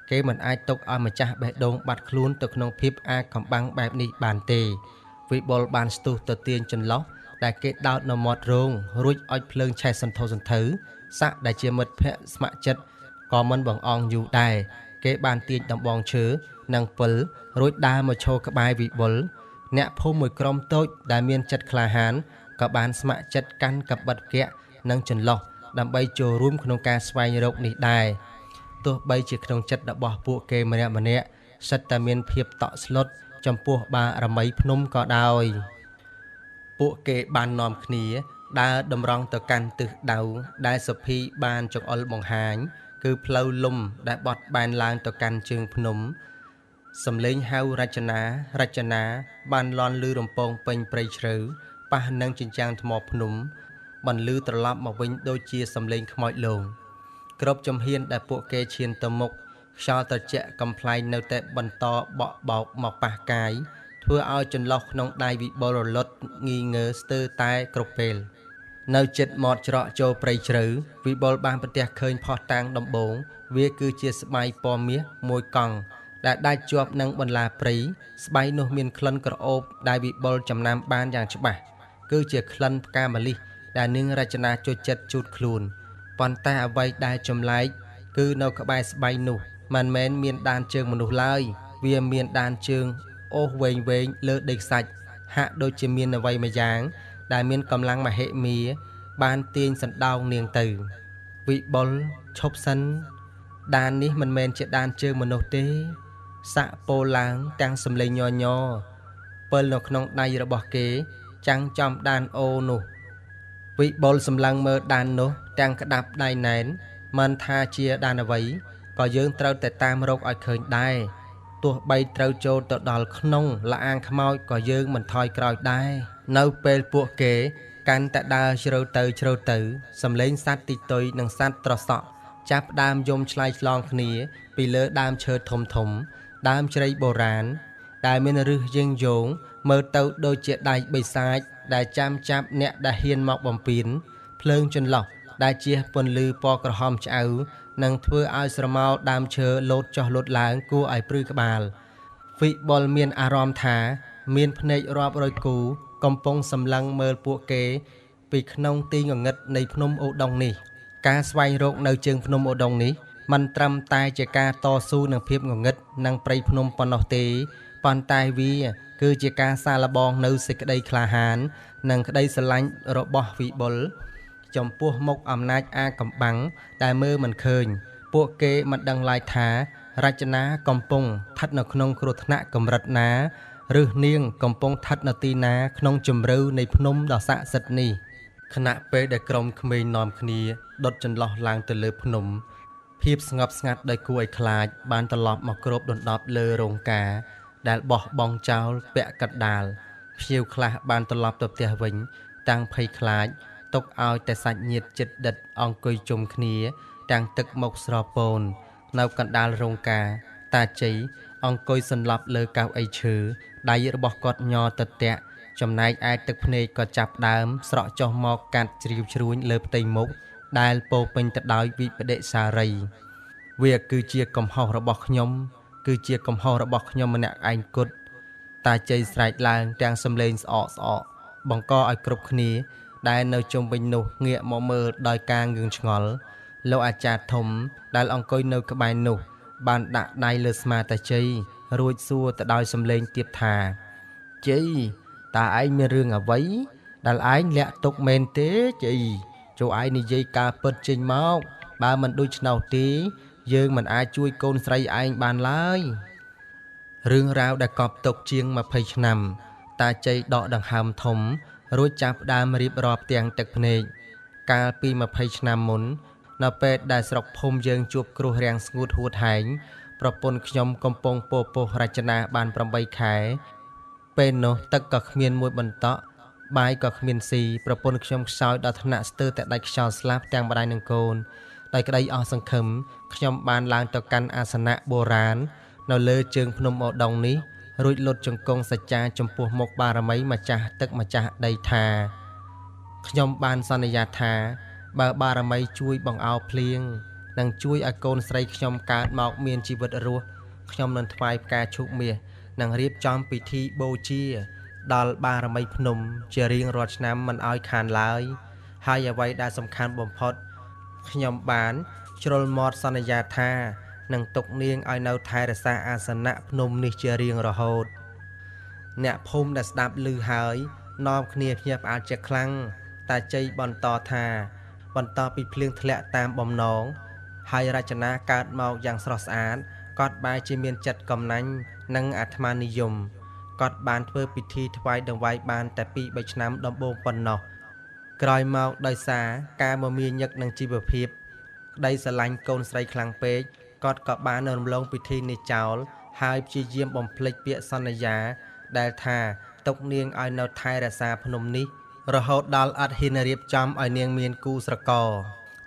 គេមិនអាចទុកឲ្យម្ចាស់បេះដូងបាត់ខ្លួនទៅក្នុងភាពអាកំបាំងបែបនេះបានទេវិបុលបានស្ទុះទៅទាញចន្លោះដែលគេដោតនៅមាត់រោងរួចឲ្យភ្លើងឆេះសន្ធោសន្ធៅសាក់ដែលជាមិត្តភក្តិស្ម័គ្រចិត្តក៏មិនបង្អង់យូរដែរគេបានទាញដំបងឈើនិងពិលរួចដើរមកឈរក្បែរវិបុលអ្នកភូមិមួយក្រុមតូចដែលមានចិត្តក្លាហានក៏បានស្ម័គ្រចិត្តកាន់កាបិតគៈនិងចន្លោះដើម្បីចូលរួមក្នុងការស្វែងរកនេះដែរទោះបីជាក្នុងចិត្តរបស់ពួកគេម្នាក់ម្នាក់សិតតែមានភាពតក់ស្លុតចំពោះបារមីភ្នំក៏ដោយពួកគេបាននាំគ្នាដើរតម្រង់ទៅកាន់ទិសដៅដែលសុភីបានចង្អុលបង្ហាញគឺផ្លូវលំដែលបត់បែនឡើងទៅកាន់ជើងភ្នំសំឡេងហៅរចនារចនាបានលន់ឮរំពងពេញព្រៃជ្រៅប៉ះនឹងជញ្ជាំងថ្មភ្នំបន្លឺត្រឡប់មកវិញដូចជាសំឡេងខ្មោចលងគ្រប់ជំហានដែលពួកគេឈានទៅមុខខ្យល់ត្រជាក់កំប្លែងនៅតែបន្តបក់បោកមកប៉ះកាយធ្វើឲ្យចន្លោះក្នុងដៃវិបុលរលត់ងីងើស្ទើរតែគ្រប់ពេលនៅជិតមាត់ច្រកចូលព្រៃជ្រៅវិបុលបានប្រទះឃើញផុសតាងដំបូងវាគឺជាស្បៃពណ៌មាសមួយកង់ដែលដាច់ជាប់នឹងបន្លាព្រៃស្បៃនោះមានក្លិនក្រអូបដែលវិបុលចំណាំបានយ៉ាងច្បាស់គឺជាក្លិនផ្កាម្លិះដែលនាងរចនាចូលចិត្តជូតខ្លួនប៉ុន្តែអ្វីដែលចម្លែកគឺនៅក្បែរស្បៃនោះមិនមែនមានដានជើងមនុស្សឡើយវាមានដានជើងអូសវែងវែងលើដីខ្សាច់ហាក់ដូចជាមានអ្វីម្យ៉ាងដែលមានកម្លាំងមហិមាបានទាញសណ្ដោងនាងទៅវិបុលឈប់សិនដាននេះមិនមែនជាដានជើងមនុស្សទេសាក់ពោលឡើងទាំងសំឡេងញញពិលនៅក្នុងដៃរបស់គេចាំងចំដានអូនោះវិបុលសម្លឹងមើលដាននោះទាំងក្តាប់ដៃណែនមិនថាជាដានអ្វីក៏យើងត្រូវតែតាមរកឲ្យឃើញដែរទោះបីត្រូវចូលទៅដល់ក្នុងលាអាងខ្មោចក៏យើងមិនថយក្រោយដែរ នៅពេលពួកគេកាន់តែដើរជ្រៅទៅជ្រៅទៅសំឡេងសត្វទីតុយនិងសត្វត្រសក់ចាប់ផ្ដើមយំឆ្លើយឆ្លងគ្នាពីលើដើមឈើធំធំដើមជ្រៃបុរាណដែលមានឫសយាងយោងមើលទៅដូចជាដៃបិសាចដែលចាំចាប់អ្នកដែលហ៊ានមកបំពេញភ្លើងចន្លោះដែលជះពន្លឺពណ៌ក្រហមឆ្អៅនិងធ្វើឲ្យស្រមោលដើមឈើលោតចុះលោតឡើងគួរឲ្យព្រឺក្បាលវិបុលមានអារម្មណ៍ថាមានភ្នែករាប់រយគូកំពុងសម្លឹងមើលពួកគេពីក្នុងទីងងឹតនៃភ្នំឧដុង្គនេះការស្វែងរកនៅជើងភ្នំឧដុង្គនេះមិនត្រឹមតែជាការតស៊ូនឹងភាពងងឹតនិងព្រៃភ្នំប៉ុណ្ណោះទេប៉ុន្តែវាគឺជាការសាកល្បងនៅសេចក្តីក្លាហាននិងក្តីស្រឡាញ់របស់វិបុលចំពោះមុខអំណាចអាកំបាំងដែលមើលមិនឃើញពួកគេមិនដឹងឡើយថារចនាកំពុងស្ថិតនៅក្នុងគ្រោះថ្នាក់កម្រិតណាឬនាងកំពុងស្ថិតនៅទីណាក្នុងជម្រៅនៃភ្នំដ៏ស័ក្តិសិទ្ធិនេះខណៈពេលដែលក្រុមក្មេងនាំគ្នាដុតចន្លោះឡើងទៅលើភ្នំភាពស្ងប់ស្ងាត់ដោយគួរឲ្យខ្លាចបានត្រឡប់មកគ្របដណ្ដប់លើរោងការដែលបោះបង់ចោលពាក់កណ្ដាលភ្ញៀវខ្លះបានត្រឡប់ទៅផ្ទះវិញតាំងភ័យខ្លាចទុកឲ្យតែសាច់ញាតិជិតដិតអង្គុយជុំគ្នាទាំងទឹកមុខស្រពោននៅកណ្ដាលរោងការតាជ័យអង្គុយសន្លប់លើកៅអីឈើដៃរបស់គាត់ញ័រទៅតាក់ចំណែកឯទឹកភ្នែកក៏ចាប់ដើមស្រក់ចុះមកកាត់ជ្រាវជ្រួញលើផ្ទៃមុខដែលពោពេញទៅដោយវិបដិសារីវាគឺជាកំហុសរបស់ខ្ញុំគឺជាកំហុសរបស់ខ្ញុំម្នាក់ឯងគត់តាជ័យស្រែកឡើងទាំងសំឡេងស្អកស្អកបង្កឲ្យគ្រប់គ្នាដែលនៅជុំវិញនោះងាកមកមើលដោយការងឿងឆ្ងល់លោកអាចារ្យធំដែលអង្គុយនៅក្បែរនោះបានដាក់ដៃលើស្មាតាជ័យរួចសួរទៅដោយសំឡេងទាបថាជ័យតើឯងមានរឿងអ្វីដែលឯងលាក់ទុកមែនទេជ័យចូលឯងនិយាយការពិតចេញមកបើមិនដូច្នោះទេយើងមិនអាចជួយកូនស្រីឯងបានឡើយរឿងរ៉ាវដែលកប់ទុកជាង20ឆ្នាំតាជ័យដកដង្ហើមធំរួចចាប់ផ្ដើមរៀបរាប់ទាំងទឹកភ្នែកកាលពី20ឆ្នាំមុននៅពេលដែលស្រុកភូមិយើងជួបគ្រោះរាំងស្ងួតហួតហែងប្រពន្ធខ្ញុំកំពុងពោពោះរចនាបាន8ខែពេលនោះទឹកក៏គ្មានមួយបន្តក់បាយក៏គ្មានស៊ីប្រពន្ធខ្ញុំខ្សោយដល់ថ្នាក់ស្ទើរតែដាច់ខ្យល់ស្លាប់ទាំងម្ដាយនិងកូនដោយក្តីអស់សង្ឃឹមខ្ញុំបានឡើងទៅកាន់អាសនៈបុរាណនៅលើជើងភ្នំឧដុង្គនេះរួចលុតជង្គង់សច្ចាចំពោះមុខបារមីម្ចាស់ទឹកម្ចាស់ដីថាខ្ញុំបានសន្យាថាបើបារមីជួយបង្អោភ្លៀងនិងជួយឲ្យកូនស្រីខ្ញុំកើតមកមានជីវិតរស់ខ្ញុំនឹងថ្វាយផ្កាឈូកមាសនិងរៀបចំពិធីបូជាដល់បារមីភ្នំជារៀងរាល់ឆ្នាំមិនឲ្យខានឡើយហើយអ្វីដែលសំខាន់បំផុតខ្ញុំបានជ្រុលមាត់សន្យាថានឹងទុកនាងឲ្យនៅថែរក្សាអាសនៈភ្នំនេះជារៀងរហូតអ្នកភូមិដែលស្ដាប់ឮហើយនាំគ្នាភ្ញាក់ផ្អើលជាខ្លាំងតាជ័យបន្តថាបន្តពីភ្លៀងធ្លាក់តាមបំណងហើយរចនាកើតមកយ៉ាងស្រស់ស្អាតគាត់បែរជាមានចិត្តកំណាញ់និងអាត្មានិយមគាត់បានធ្វើពិធីថ្វាយដង្វាយបានតែ2-3ឆ្នាំដំបូងប៉ុណ្ណោះក្រោយមកដោយសារការមមាញឹកនឹងជីវភាពក្តីស្រឡាញ់កូនស្រីខ្លាំងពេកគាត់ក៏បានរំលងពិធីនេះចោលហើយព្យាយាមបំភ្លេចពាក្យសន្យាដែលថាទុកនាងឲ្យនៅថែរក្សាភ្នំនេះរហូតដល់អត់ហ៊ានរៀបចំឲ្យនាងមានគូស្រករ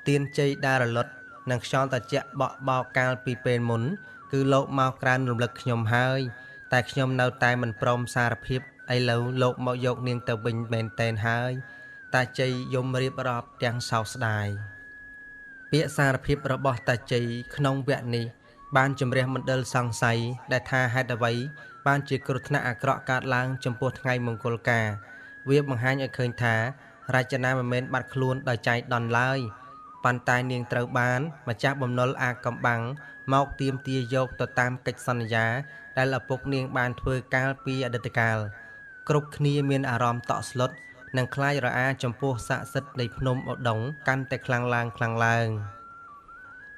ទៀនជ័យដែលរលត់និងខ្យល់ត្រជាក់បក់បោកកាលពីពេលមុនគឺលោកមកក្រើនរំលឹកខ្ញុំហើយតែខ្ញុំនៅតែមិនព្រមសារភាពឥឡូវលោកមកយកនាងទៅវិញមែនតែនហើយតាជ័យយំរៀបរាប់ទាំងសោកស្ដាយពាក្យសារភាពរបស់តាជ័យក្នុងវគ្គនេះបានជំរះមណ្ឌលសង្ស័យដែលថាហេតុអ្វីបានជាគ្រោះថ្នាក់អាក្រក់កើតឡើងចំពោះថ្ងៃមង្គលការវាបង្ហាញឲ្យឃើញថារចនាមិនមែនបាត់ខ្លួនដោយចៃដន្យឡើយប៉ុន្តែនាងត្រូវបានម្ចាស់បំណុលអាកំបាំងមកទាមទារយកទៅតាមកិច្ចសន្យាដែលឪពុកនាងបានធ្វើកាលពីអតីតកាលគ្រប់គ្នាមានអារម្មណ៍តក់ស្លុតនិងខ្លាចរអាចំពោះស័ក្តិសិទ្ធិនៃភ្នំឧដុង្គកាន់តែខ្លាំងឡើងខ្លាំងឡើង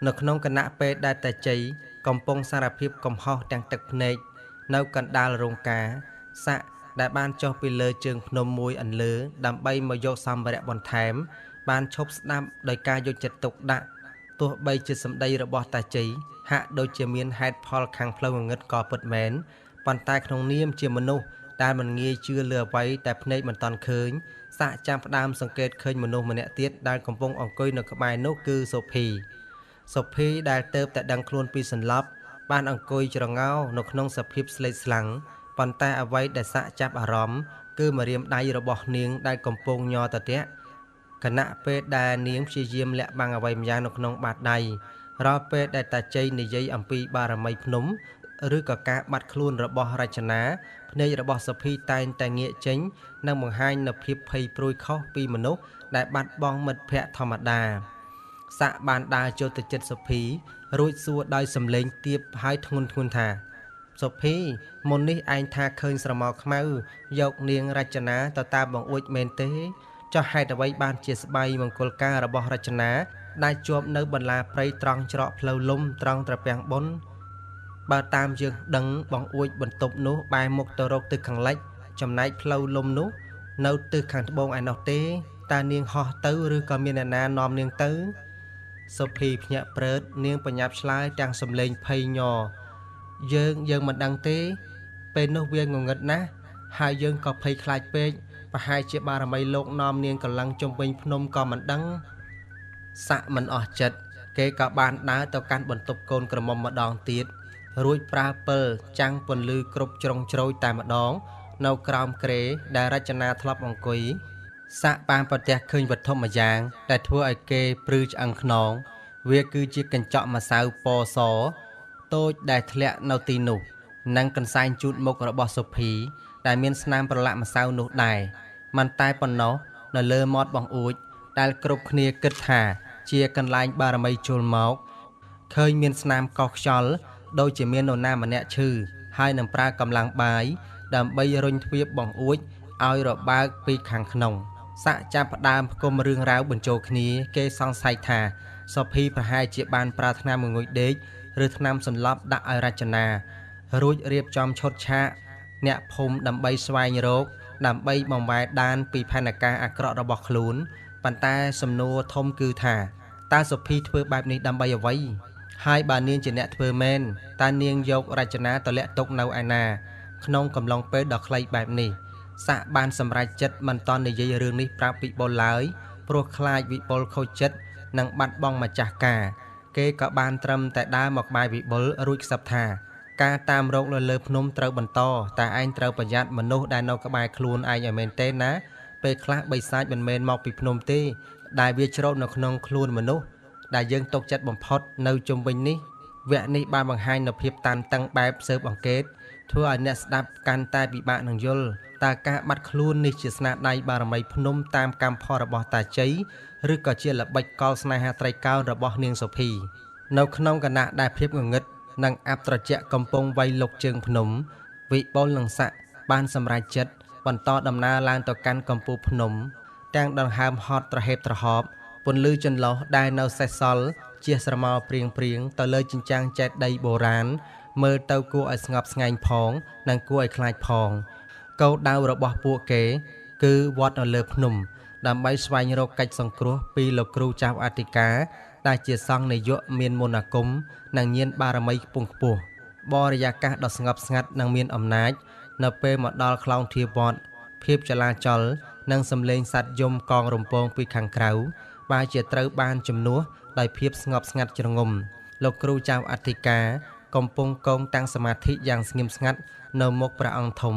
នៅក្នុងគណៈពេលដែលតាជ័យកំពុងសារភាពកំហុសទាំងទឹកភ្នែកនៅកណ្ដាលរោងការស័ក្តិដែលបានចុះពីលើជើងភ្នំមួយអន្លើដើម្បីមកយកសម្ភារៈបន្ថែមបានឈប់ស្ដាប់ដោយការយកចិត្តទុកដាក់ទោះបីជាសម្ដីរបស់តាជ័យហាក់ដូចជាមានហេតុផលខាងផ្លូវងងឹតក៏ពិតមែនប៉ុន្តែក្នុងនាមជាមនុស្ស ដែលមិនងាយជឿលើអ្វីតែភ្នែកមិនទាន់ឃើញសាក់ចាំផ្ដើមសង្កេតឃើញមនុស្សម្នាក់ទៀតដែលកំពុងអង្គុយនៅក្បែរនោះគឺសូភីសូភីដែលទៅតែដឹងខ្លួនពីសន្លប់បានអង្គុយច្រងោនៅក្នុងសភាពស្លេកស្លាំងប៉ុន្តែអ្វីដែលសាក់ចាប់អារម្មណ៍គឺម្រាមដៃរបស់នាងដែលកំពុងញ័រត្រទាក់ខណៈពេលដែលនាងព្យាយាមលាក់បាំងអ្វីម្យ៉ាងនៅក្នុងបាតដៃរាល់ពេលដែលតាជ័យនិយាយអំពីបារមីភ្នំឬក៏ការបាត់ខ្លួនរបស់រចនាភ្នែករបស់សុភីតែងតែងាកចេញនិងបង្ហាញនូវភាពភ័យព្រួយខុសពីមនុស្សដែលបាត់បង់មិត្តភក្តិធម្មតាសាក់បានដើរចូលទៅចិត្តសុភីរួចសួរដោយសំឡេងទាបហើយធ្ងន់ធ្ងរថាសុភីមុននេះឯងថាឃើញស្រមោលខ្មៅយកនាងរចនាទៅតាមបង្អួចមែនទេចុះហេតុអ្វីបានជាស្បៃមង្គលការរបស់រចនាដែលជាប់នៅបន្លាព្រៃត្រង់ច្រកផ្លូវលំត្រង់ត្រពាំងបុណ្យបើតាមយើងដឹងបង្អួចបន្ទប់នោះបែរមុខទៅរកទិសខាងលិចចំណែកផ្លូវលំនោះនៅទិសខាងត្បូងឯណោះទេតើនាងហោះទៅឬក៏មានអ្នកណានាំនាងទៅសុភីភ្ញាក់ព្រឺតនាងបញ្ញាប់ឆ្លើយទាំងសំឡេងភ័យញ័រយើងមិនដឹងទេពេលនោះវាងងឹតណាស់ហើយយើងក៏ភ័យខ្លាចពេកប្រហែលជាបារមីលោកនាំនាងកលឹងជុំវិញភ្នំក៏មិនដឹងសាក់មិនអស់ចិត្តគេក៏បានដើរទៅកាន់បន្ទប់កូនក្រមុំម្ដងទៀតរួចប្រើពិលចាំងពន្លឺគ្រប់ជ្រុងជ្រោយតែម្ដងនៅក្រោមគ្រែដែលរចនាធ្លាប់អង្គុយសាក់បានប្រទះឃើញវត្ថុម្យ៉ាងដែលធ្វើឲ្យគេព្រឺឆ្អឹងខ្នងវាគឺជាកញ្ចក់ម្សៅពណ៌សតូចដែលធ្លាក់នៅទីនោះនិងកន្សែងជូតមុខរបស់សុភីដែលមានស្នាមប្រឡាក់ម្សៅនោះដែរមិនតែប៉ុណ្ណោះនៅលើមាត់បង្អួចដែលគ្រប់គ្នាគិតថាជាកន្លែងបារមីជុលមកឃើញមានស្នាមកោសខ្យល់ដូចជាមាននរណាម្នាក់ឈឺហើយនឹងប្រើកម្លាំងបាយដើម្បីរុញទ្វារបង្អួចឲ្យរបើកពីខាងក្នុងសាក់ចាប់ផ្ដើមផ្គុំរឿងរ៉ាវបញ្ចូលគ្នាគេសង្ស័យថាសុភីប្រហែលជាបានប្រើថ្នាំងងុយដេកឬថ្នាំសន្លប់ដាក់ឲ្យរចនារួចរៀបចំឈុតឆាកអ្នកភូមិដើម្បីស្វែងរកដើម្បីបង្វែរដានពីផែនការអាក្រក់របស់ខ្លួនប៉ុន្តែសំណួរធំគឺថាតើសុភីធ្វើបែបនេះដើម្បីអ្វីហើយបើនាងជាអ្នកធ្វើមែនតើនាងយករចនាទៅលាក់ទុកនៅឯណាក្នុងកំឡុងពេលដ៏ខ្លីបែបនេះសាក់បានសម្រេចចិត្តមិនតន់និយាយរឿងនេះប្រាប់វិបុលឡើយព្រោះខ្លាចវិបុលខូចចិត្តនិងបាត់បង់ម្ចាស់ការគេក៏បានត្រឹមតែដើរមកក្បែរវិបុលរួចខ្សឹបថាការតាមរកនៅលើភ្នំត្រូវបន្តតែឯងត្រូវប្រយ័ត្នមនុស្សដែលនៅក្បែរខ្លួនឯងឲ្យមែនទេណាពេលខ្លះបិសាចមិនមែនមកពីភ្នំទេដែលវាជ្រកនៅក្នុងខ្លួនមនុស្សដែលយើងទុកចិត្តបំផុតនៅជុំវិញនេះវគ្គនេះបានបង្ហាញនូវភាពតានតឹងបែបស៊ើបអង្កេតធ្វើឲ្យអ្នកស្ដាប់កាន់តែពិបាកនឹងយល់តើការបាត់ខ្លួននេះជាស្នាដៃបារមីភ្នំតាមកម្មផលរបស់តាជ័យឬក៏ជាល្បិចកលស្នេហាត្រីកោណរបស់នាងសុភីនៅក្នុងគណៈដែលភាពងងឹតនិងអាប់ត្រជាក់កំពុងវាយលុកជើងភ្នំវិបុលនិងសាក់បានសម្រេចចិត្តបន្តដំណើរឡើងទៅកាន់កំពូលភ្នំទាំងដង្ហើមហត់ត្រហេបត្រហបពន្លឺចន្លោះដែលនៅសេសសល់ជាស្រមោលព្រៀងព្រៀងទៅលើជញ្ជាំងចេតិយបុរាណមើលទៅគួរឲ្យស្ងប់ស្ងាញ់ផងនិងគួរឲ្យខ្លាចផងគោលដៅរបស់ពួកគេគឺវត្តនៅលើភ្នំដើម្បីស្វែងរកកិច្ចសង្គ្រោះពីលោកគ្រូចៅអធិការដែលជាសង្ឃនាយកមានមន្តអាគមនិងញាណបារមីខ្ពង់ខ្ពស់បរិយាកាសដ៏ស្ងប់ស្ងាត់និងមានអំណាចនៅពេលមកដល់ខ្លោងធាវត្តភាពចលាចលនិងសំឡេងសត្វយំកងរំពងពីខាងក្រៅបែរជាត្រូវបានជំនួសដោយភាពស្ងប់ស្ងាត់ជ្រងំលោកគ្រូចៅអធិការកំពុងកងតាំងសមាធិយ៉ាងស្ងៀមស្ងាត់នៅមុខព្រះអង្គធំ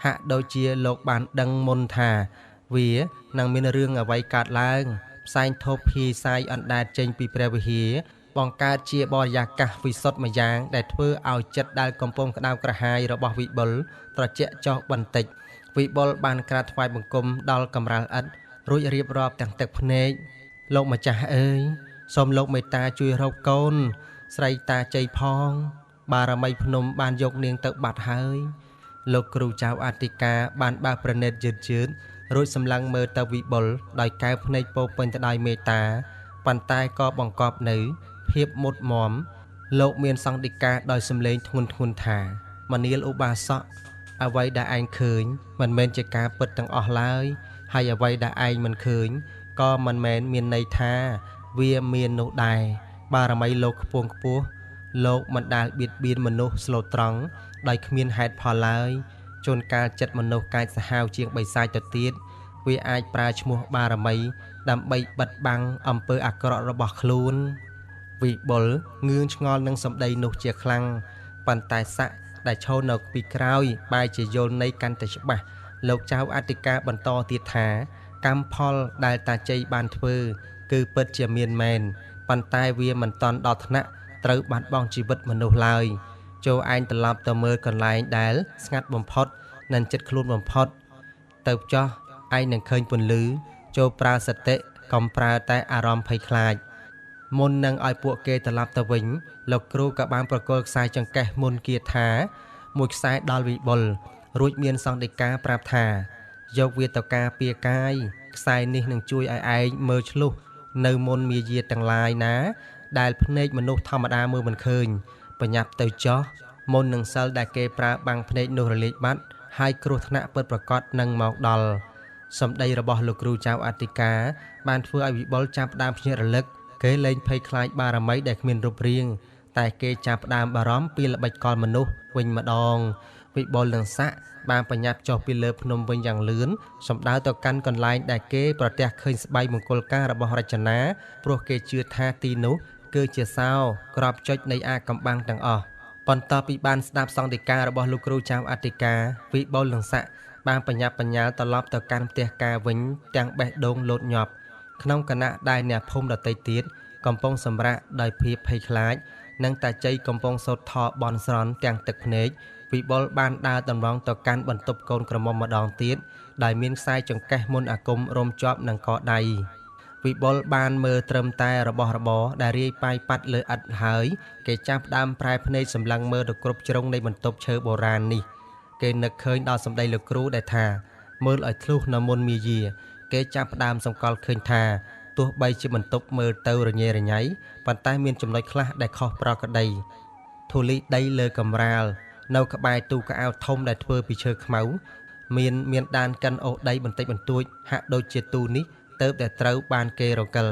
ហាក់ដូចជាលោកបានដឹងមុនថាវានឹងមានរឿងអ្វីកើតឡើងផ្សែងធូបភីសាយអណ្ដែតចេញពីព្រះវិហារបង្កើតជាបរិយាកាសវិសុទ្ធម្យ៉ាងដែលធ្វើឲ្យចិត្តដែលកំពុងក្តៅក្រហាយរបស់វិបុលត្រជាក់ចុះបន្តិចវិបុលបានក្រាបថ្វាយបង្គំដល់កម្រាលឥដ្ឋរួចរៀបរាប់ទាំងទឹកភ្នែកលោកម្ចាស់អើយសូមលោកមេត្តាជួយរកកូនស្រីតាជ័យផងបារមីភ្នំបានយកនាងទៅបាត់ហើយលោកគ្រូចៅអធិការបានបើកប្រណិតយឺតយឺតរួចសម្លឹងមើលទៅវិបុលដោយកែវភ្នែកពោពេញទៅដោយមេត្តាប៉ុន្តែក៏បង្កប់នៅភាពមុតមមលោកមានសង្ឃដីកាដោយសំឡេងធ្ងន់ធ្ងរថាមនាលឧបាសកអ្វីដែលឯងឃើញមិនមែនជាការពិតទាំងអស់ឡើយហើយអ្វីដែលឯងមិនឃើញក៏មិនមែនមានន័យថាវាមាននោះដែរបារមីលោកខ្ពង់ខ្ពស់លោកមិនដែលបៀតបៀនមនុស្សស្លូតត្រង់ដោយគ្មានហេតុផលឡើយ ជួនកាលចិត្តមនុស្សកាចសាហាវជាងបិសាចទៅទៀតវាអាចប្រើឈ្មោះបារមីដើម្បីបិទបាំងអំពើអាក្រក់របស់ខ្លួនវិបុលងឿងឆ្ងល់នឹងសម្ដីនោះជាខ្លាំងប៉ុន្តែស័កដែលឈរនៅពីក្រោយបែរជាយល់ន័យកាន់តែច្បាស់លោកចៅអធិការបន្តទៀតថាកម្មផលដែលតាជ័យបានធ្វើគឺពិតជាមានមែនប៉ុន្តែវាមិនទាន់ដល់ថ្នាក់ត្រូវបាត់បង់ជីវិតមនុស្សឡើយចូលឯងត្រឡប់ទៅមើលកន្លែងដែលស្ងាត់បំផុតនិងចិត្តខ្លួនបំផុតទៅចោះឯងនឹងឃើញពន្លឺចូលប្រើសតិកុំប្រើតែអារម្មណ៍ភ័យខ្លាចមុននឹងឲ្យពួកគេត្រឡប់ទៅវិញលោកគ្រូក៏បានប្រគល់ខ្សែចង្កេះមុនគាថាមួយខ្សែដល់វិបុលរួចមានសង្ឃដីកាប្រាប់ថាយកវាទៅការពារកាយខ្សែនេះនឹងជួយឲ្យឯងមើលឆ្លុះនៅមុនមាយាទាំងឡាយណាដែលភ្នែកមនុស្សធម្មតាមើលមិនឃើញបញ្ញាប់ទៅចោះមុននឹងសិលដែលគេប្រើបាំងភ្នែកនោះរលាយបាត់ហើយគ្រោះថ្នាក់ពិតប្រាកដនឹងមកដល់សម្ដីរបស់លោកគ្រូចៅអធិការបានធ្វើឲ្យវិបុលចាប់ផ្ដើមភ្ញាក់រលឹកគេលែងភ័យខ្លាចបារមីដែលគ្មានរូបរាងតែគេចាប់ផ្ដើមបារម្ភពីល្បិចកលមនុស្សវិញម្ដងវិបុលនិងស័កបានបញ្ញាប់ចុះពីលើភ្នំវិញយ៉ាងលឿនសម្ដៅទៅកាន់កន្លែងដែលគេប្រទះឃើញស្បៃមង្គលការរបស់រចនាព្រោះគេជឿថាទីនោះគឺជាសោក្របចុចនៃអាកំបាំងទាំងអស់បន្ទាប់ពីបានស្ដាប់សង្ឃដីការបស់លោកគ្រូចៅអធិការវិបុលនិងស័កបានបញ្ញាប់បញ្ញាលត្រឡប់ទៅកាន់ផ្ទះការវិញទាំងបេះដូងលោតញាប់ក្នុងគណៈដែលអ្នកភូមិដទៃទៀតកំពុងសម្រាកដោយភាពភ័យខ្លាចនិងតាជ័យកំពុងសូត្រធម៌បន់ស្រន់ទាំងទឹកភ្នែកវិបុលបានដើរតម្រង់ទៅកាន់បន្ទប់កូនក្រមុំម្ដងទៀតដោយមានខ្សែចង្កេះមុនអាគមរំជាប់នឹងកដៃវិបុលបានមើលត្រឹមតែរបស់របរដែលរាយប៉ាយប៉ាត់លើឥដ្ឋហើយគេចាប់ផ្ដើមប្រែភ្នែកសម្លឹងមើលទៅគ្រប់ជ្រុងនៃបន្ទប់ឈើបុរាណនេះគេនឹកឃើញដល់សម្ដីលោកគ្រូដែលថាមើលឲ្យធ្លុះនៅមុនមាយាគេចាប់ផ្ដើមសម្គាល់ឃើញថាទោះបីជាបន្ទប់មើលទៅរញ៉េរញ៉ៃប៉ុន្តែមានចំណុចខ្លះដែលខុសប្រក្រតីធូលីដីលើកម្រាលនៅក្បែរទូកៅអៅធំដែលធ្វើពីឈើខ្មៅមានដានកិនអូសដីបន្តិចបន្តួចហាក់ដូចជាទូនេះទៅតែត្រូវបានគេរកិល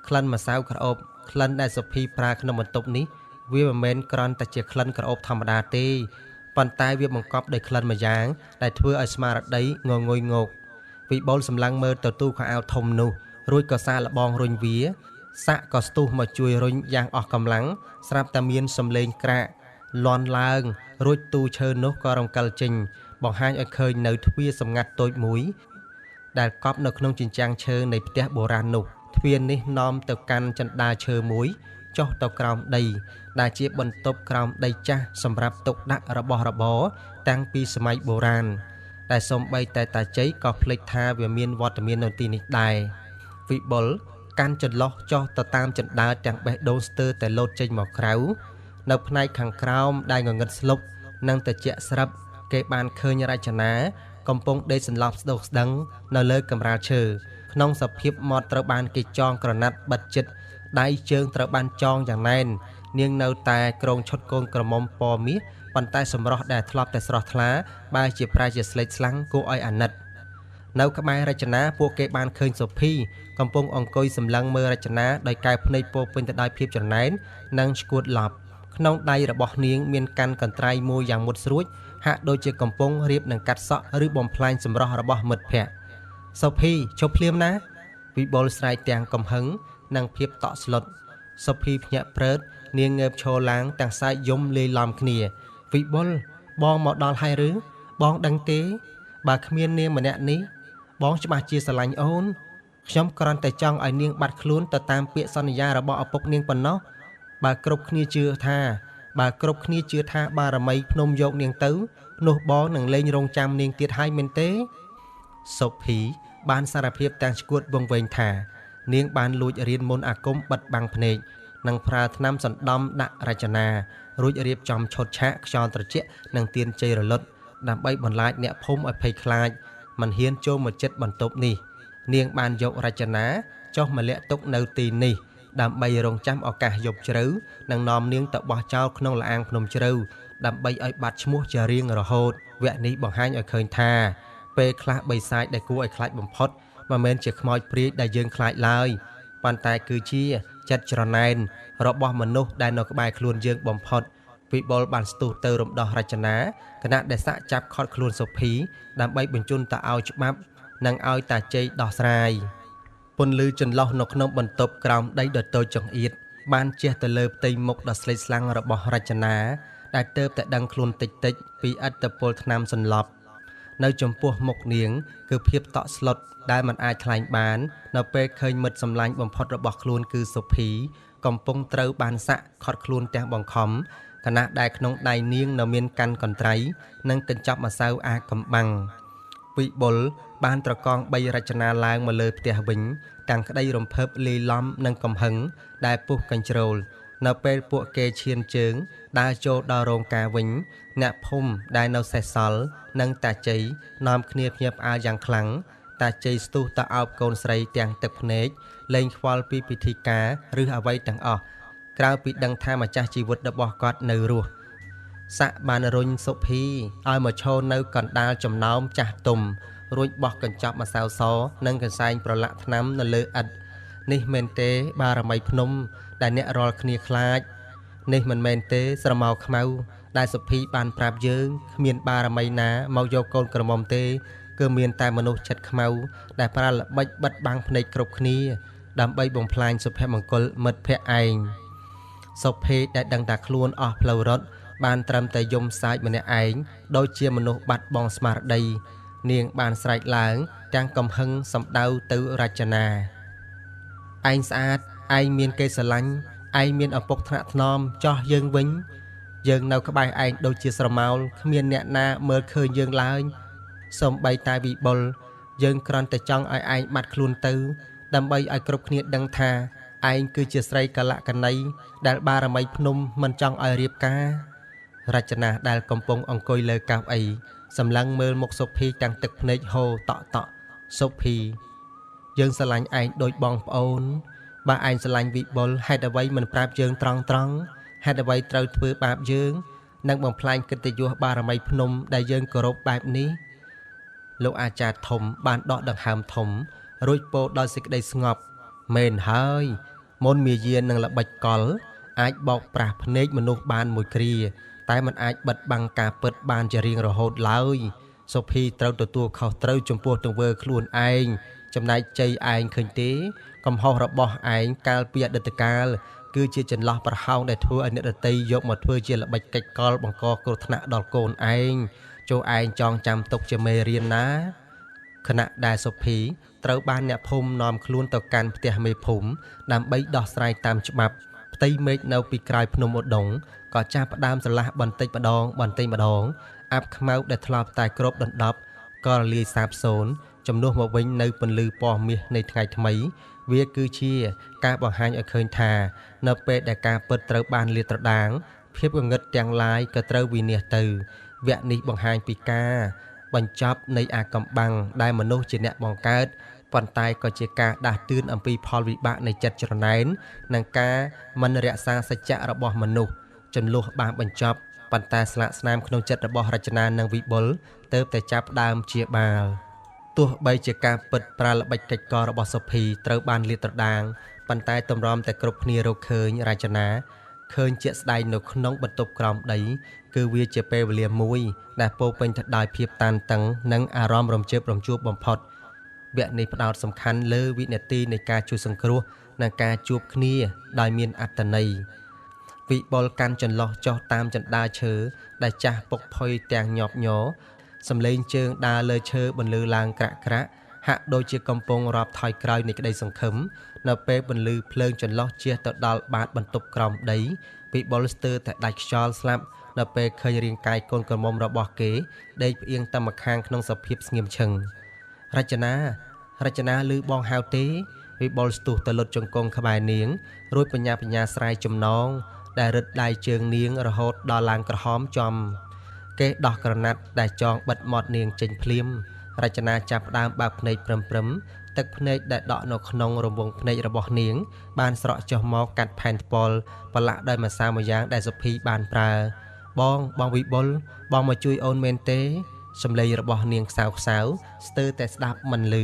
ក្លិនម្សៅក្រអូបក្លិនដែលសុភីប្រើក្នុងបន្ទប់នេះវាមិនមែនគ្រាន់តែជាក្លិនក្រអូបធម្មតាទេប៉ុន្តែវាបង្កប់ដោយក្លិនម្យ៉ាងដែលធ្វើឲ្យស្មារតីងងុយងោកវិបុលសម្លឹងមើលទៅទូខោអាវធំនោះរួចក៏សាកល្បងរុញវាសាក់ក៏ស្ទុះមកជួយរុញយ៉ាងអស់កម្លាំងស្រាប់តែមានសំឡេងក្រាកលាន់ឡើងរួចទូឈើនោះក៏រំកិលចេញបង្ហាញឲ្យឃើញនៅទ្វារសម្ងាត់តូចមួយដែលកប់នៅក្នុងជញ្ជាំងឈើនៃផ្ទះបុរាណនោះទ្វារនេះនាំទៅកាន់ជណ្ដើរឈើមួយចុះទៅក្រោមដីដែលជាបន្ទប់ក្រោមដីចាស់សម្រាប់ទុកដាក់របស់របរតាំងពីសម័យបុរាណតែសូម្បីតែតាជ័យក៏ភ្លេចថាវាមានវត្តមាននៅទីនេះដែរវិបុលកាន់ចន្លោះចុះទៅតាមជណ្ដើរទាំងបេះដូងស្ទើរតែលោតចេញមកក្រៅនៅផ្នែកខាងក្រោមដែលងងឹតស្លុបនិងត្រជាក់ស្រាប់គេបានឃើញរចនាកំពុងដេកសន្លប់ស្ដោកស្ដឹងនៅលើកម្រាលឈើក្នុងសភាពមាត់ត្រូវបានគេចងក្រណាត់បិទជិតដៃជើងត្រូវបានចងយ៉ាងណែននាងនៅតែក្រងឈុតកូនក្រមុំពណ៌មាសប៉ុន្តែសម្រស់ដែលធ្លាប់តែស្រស់ថ្លាបែរជាប្រែជាស្លេកស្លាំងគួរឲ្យអាណិតនៅក្បែររចនាពួកគេបានឃើញសុភីកំពុងអង្គុយសម្លឹងមើលរចនាដោយកែវភ្នែកពោពេញទៅដោយភាពច្រណែននិងឆ្កួតឡប់ក្នុងដៃរបស់នាងមានកាន់កន្ត្រៃមួយយ៉ាងមុតស្រួចហាក់ដូចជាកំពុងរៀបនឹងកាត់សក់ឬបំផ្លាញសម្រស់របស់មិត្តភក្តិសុភីឈប់ភ្លាមណាវិបុលស្រែកទាំងកំហឹងនិងភាពតក់ស្លុតសុភីភ្ញាក់ព្រឺតនាងងើបឈរឡើងទាំងសែកយំលាយឡំគ្នាវិបុលបងមកដល់ហើយឬបងដឹងទេបើគ្មាននាងម្នាក់នេះបងច្បាស់ជាស្រឡាញ់អូនខ្ញុំគ្រាន់តែចង់ឲ្យនាងបាត់ខ្លួនទៅតាមពាក្យសន្យារបស់ឪពុកនាងប៉ុណ្ណោះបើគ្រប់គ្នាជឿថាបារមីភ្នំយកនាងទៅនោះបងនឹងលែងរងចាំនាងទៀតហើយមែនទេសុភីបានសារភាពទាំងឆ្កួតវង្វេងថានាងបានលួចរៀនមន្តអាគមបិទបាំងភ្នែកនិងប្រើថ្នាំសណ្ដំដាក់រចនារួចរៀបចំឈុតឆាកខ្យល់ត្រជាក់និងទៀនជ័យរលត់ដើម្បីបន្លាចអ្នកភូមិឲ្យភ័យខ្លាចមិនហ៊ានចូលមកចិត្តបន្ទប់នេះនាងបានយករចនាចុះមកលាក់ទុកនៅទីនេះដើម្បីរងចាំឱកាសយប់ជ្រៅនិងនាំនាងទៅបោះចោលក្នុងលាងភ្នំជ្រៅដើម្បីឲ្យបាត់ឈ្មោះជារៀងរហូតវគ្គនេះបង្ហាញឲ្យឃើញថាពេលខ្លះបិសាចដែលគួរឲ្យខ្លាចបំផុតមិនមែនជាខ្មោចព្រាយដែលយើងខ្លាចឡើយប៉ុន្តែគឺជាចិត្តច្រណែនរបស់មនុស្សដែលនៅក្បែរខ្លួនយើងបំផុត វិបុលបានស្ទុះទៅរំដោះរចនាខណៈដែលសាក់ចាប់ខត់ខ្លួនសុភីដើម្បីបញ្ជូនទៅឲ្យច្បាប់និងឲ្យតាជ័យដោះស្រាយពន្លឺចន្លោះនៅក្នុងបន្ទប់ក្រោមដីដ៏តូចចង្អៀតបានជះទៅលើផ្ទៃមុខដ៏ស្លេកស្លាំងរបស់រចនាដែលទើបតែដឹងខ្លួនតិចតិចពីឥទ្ធិពលថ្នាំសន្លប់នៅចំពោះមុខនាងគឺភាពតក់ស្លុតដែលមិនអាចថ្លែងបាននៅពេលឃើញមិត្តសម្លាញ់បំផុតរបស់ខ្លួនគឺសុភីកំពុងត្រូវបានសាក់ខត់ខ្លួនទាំងបង្ខំខណៈដែលក្នុងដៃនាងនៅមានកាន់កន្ត្រៃនិងកញ្ចប់ម្សៅអាកំបាំងវិបុលបានត្រកងបីរចនាឡើងមកលើផ្ទះវិញទាំងក្តីរំភើបលាយឡំនិងកំហឹងដែលពុះកញ្ជ្រោលនៅពេលពួកគេឈានជើងដើរចូលដល់រោងការវិញអ្នកភូមិដែលនៅសេសសល់និងតាជ័យនាំគ្នាភ្ញាក់ផ្អើលយ៉ាងខ្លាំងតាជ័យស្ទុះទៅអោបកូនស្រីទាំងទឹកភ្នែកលែងខ្វល់ពីពិធីការឬអ្វីទាំងអស់ក្រៅពីដឹងថាម្ចាស់ជីវិតរបស់គាត់នៅរស់សាក់បានរុញសុភីឲ្យមកឈរនៅកណ្ដាលចំណោមចាស់ទុំរួចបោះកញ្ចប់ម្សៅសនិងកន្សែងប្រឡាក់ថ្នាំនៅលើឥដ្ឋនេះមែនទេបារមីភ្នំដែលអ្នករាល់គ្នាខ្លាចនេះមិនមែនទេស្រមោលខ្មៅដែលសុភីបានប្រាប់យើងគ្មានបារមីណាមកយកកូនក្រមុំទេគឺមានតែមនុស្សចិត្តខ្មៅដែលប្រើល្បិចបិទបាំងភ្នែកគ្រប់គ្នាដើម្បីបំផ្លាញសុភមង្គលមិត្តភក្តិឯងសុភីដែលដឹងថាខ្លួនអស់ផ្លូវរត់បានត្រឹមតែយំសាចម្នាក់ឯងដូចជាមនុស្សបាត់បង់ស្មារតីនាងបានស្រែកឡើងទាំងកំហឹងសម្ដៅទៅរចនាឯងស្អាតឯងមានគេស្រឡាញ់ឯងមានឪពុកថ្នាក់ថ្នមចោះយើងវិញយើងនៅក្បែរឯងដូចជាស្រមោលគ្មានអ្នកណាមើលឃើញយើងឡើយសូម្បីតែវិបុលយើងគ្រាន់តែចង់ឲ្យឯងបាត់ខ្លួនទៅដើម្បីឲ្យគ្រប់គ្នាដឹងថាឯងគឺជាស្រីកលកណីដែលបារមីភ្នំមិនចង់ឲ្យរៀបការរចនាដែលកំពុងអង្គុយលើកៅអីសម្លឹងមើលមុខសុភីទាំងទឹកភ្នែកហូរតក់តក់សុភីយើងស្រឡាញ់ឯងដូចបងប្អូនបើឯងស្រឡាញ់វិបុលហេតុអ្វីមិនប្រាប់យើងត្រង់ត្រង់ហេតុអ្វីត្រូវធ្វើបាបយើងនិងបំផ្លាញកិត្តិយសបារមីភ្នំដែលយើងគោរពបែបនេះលោកអាចារ្យធំបានដកដង្ហើមធំរួចពោលដោយសេចក្តីស្ងប់មែនហើយមុនមាយានឹងល្បិចកលអាចបោកប្រាស់ភ្នែកមនុស្សបានមួយគ្រាតែมันអាចបិទបាំងការពិតបានជារៀងរហូតឡើយសុភីត្រូវទទួលខុសត្រូវចំពោះទង្វើខ្លួនឯងចំណែកជ័យឯងឃើញទេកំហុសរបស់ឯងកាលពីអតីតកាលគឺជាចន្លោះប្រហោងដែលធ្វើឲ្យអ្នកដទៃយកមកធ្វើជាល្បិចកិច្ចកលបង្កគ្រោះថ្នាក់ដល់កូនឯងចូលឯងចងចាំទុកជាមេរៀនណាខណៈដែលសុភីត្រូវបានអ្នកភូមិនាំខ្លួនទៅកាន់ផ្ទះមេភូមិដើម្បីដោះស្រាយតាមច្បាប់ផ្ទៃមេឃនៅពីក្រោយភ្នំឧដុង្គក៏ចាប់ផ្ដើមស្រឡះបន្តិចម្ដងបន្តិចម្ដងអាប់ខ្មៅដែលធ្លាប់តែគ្របដណ្ដប់ក៏រលាយសាបសូន្យជំនួសមកវិញនៅពន្លឺពណ៌មាសនៃថ្ងៃថ្មីវាគឺជាការបង្ហាញឲ្យឃើញថានៅពេលដែលការពិតត្រូវបានលាតត្រដាងភាពងងឹតទាំងឡាយក៏ត្រូវវិនាសទៅវគ្គនេះបង្ហាញពីការបញ្ចប់នៃអាកំបាំងដែលមនុស្សជាអ្នកបង្កើតប៉ុន្តែក៏ជាការដាស់តឿនអំពីផលវិបាកនៃចិត្តច្រណែននិងការមិនរក្សាសច្ចៈរបស់មនុស្សចំនួនបានបញ្ចប់ប៉ុន្តែស្លាកស្នាមក្នុងចិត្តរបស់រចនានិងវិបុលទើបតែចាប់ផ្ដើមជាបាលទោះបីជាការពិតប្រើល្បិចកិច្ចករបស់សុភីត្រូវបានលាតត្រដាងប៉ុន្តែទម្រាំតែគ្រប់គ្នារកឃើញរចនាឃើញជាក់ស្ដែងនៅក្នុងបន្ទប់ក្រោមដីគឺវាជាពេលវេលាមួយដែលពោពេញទៅដោយភាពតានតឹងនិងអារម្មណ៍រំជើបរំជួលបំផុតវគ្គនេះផ្ដោតសំខាន់លើវិនាទីនៃការជួយសង្គ្រោះនិងការជួបគ្នាដោយមានអត្ថន័យវិបុលកាន់ចន្លោះចុះតាមចណ្ដាឈើដែលចាស់ពុកផុយទាំងញាប់ញ័រសំឡេងជើងដើរលើឈើបន្លឺឡើងក្រាក់ក្រាក់ហាក់ដូចជាកំពុងរាប់ថយក្រោយនៃក្តីសង្ឃឹមនៅពេលបន្លឺភ្លើងចន្លោះជះទៅដល់បាតបន្ទប់ក្រោមដីវិបុលស្ទើរតែដាច់ខ្យល់ស្លាប់នៅពេលឃើញរាងកាយកូនក្រមុំរបស់គេដេកផ្អៀងតែម្ខាងក្នុងសភាពស្ងៀមឈឹងរចនារចនាឮបងហៅទេវិបុលស្ទុះទៅលុតជង្គង់ក្បែរនាងរួចបញ្ញាបញ្ញាស្រែកចំណងដែលរឹតដៃជើងនាងរហូតដល់ឡើងក្រហមចំគេដោះក្រណាត់ដែលចងបិទមាត់នាងចេញភ្លាមរចនាចាប់ផ្ដើមបើកភ្នែកព្រឹមៗទឹកភ្នែកដែលដក់នៅក្នុងរង្វង់ភ្នែករបស់នាងបានស្រក់ចុះមកកាត់ផែនថ្ពាល់ប្រឡាក់ដោយម្សៅម្យ៉ាងដែលសុភីបានប្រើបងបងវិបុលបងមកជួយអូនមែនទេសំឡេងរបស់នាងខ្សៅខ្សៅស្ទើរតែស្ដាប់មិនឮ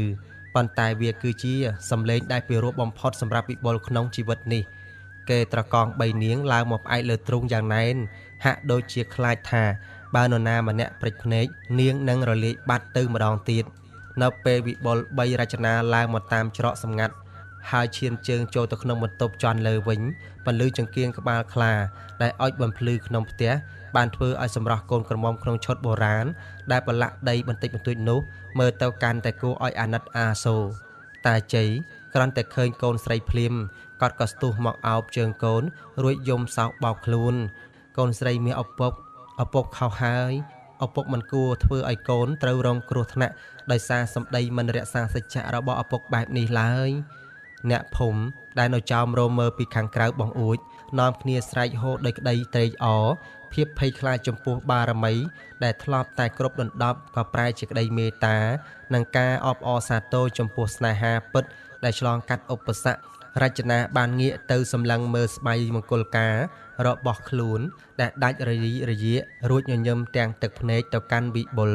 ប៉ុន្តែវាគឺជាសំឡេងដែលពិរោះបំផុតសម្រាប់វិបុលក្នុងជីវិតនេះ គេត្រកង3នាងឡើងមកផ្អែកលើទ្រូងយ៉ាងណែនហាក់ដូចជាខ្លាចថាបើនរណាម្នាក់ព្រិចភ្នែកនាងនឹងរលាយបាត់ទៅម្ដងទៀតនៅពេលវិបុល3រចនាឡើងមកតាមច្រកសម្ងាត់ហើយឈានជើងចូលទៅក្នុងបន្ទប់ជាន់លើវិញពន្លឺចង្គៀងក្បាលខ្លាដែលអុចបំភ្លឺក្នុងផ្ទះបានធ្វើឲ្យសម្រស់កូនក្រមុំក្នុងឈុតបុរាណដែលប្រឡាក់ដីបន្តិចបន្តួចនោះមើលទៅកាន់តែគួរឲ្យអាណិតអាសូរតាជ័យគ្រាន់តែឃើញកូនស្រីភ្លាមគាត់ក៏ស្ទុះមកអោបជើងកូនរួចយំសោកបោកខ្លួនកូនស្រីមានឪពុកឪពុកខុសហើយឪពុកមិនគួរធ្វើឲ្យកូនត្រូវរងគ្រោះថ្នាក់ដោយសារសម្ដីមិនរក្សាសច្ចៈរបស់ឪពុកបែបនេះឡើយអ្នកភូមិដែលនៅចោមរមើលពីខាងក្រៅបង្អួចនាំគ្នាស្រែកហូរដោយក្តីត្រេកអរភាពភ័យខ្លាចចំពោះបារមីដែលធ្លាប់តែគ្រប់ដណ្ដប់ក៏ប្រែជាក្តីមេត្តានិងការអបអរសាទរចំពោះស្នេហាពិតដែលឆ្លងកាត់ឧបសគ្គរចនាបានងាកទៅសម្លឹងមើលស្បៃមង្គលការរបស់ខ្លួនដែលដាច់រយរយារួចញញឹមទាំងទឹកភ្នែកទៅកាន់វិបុល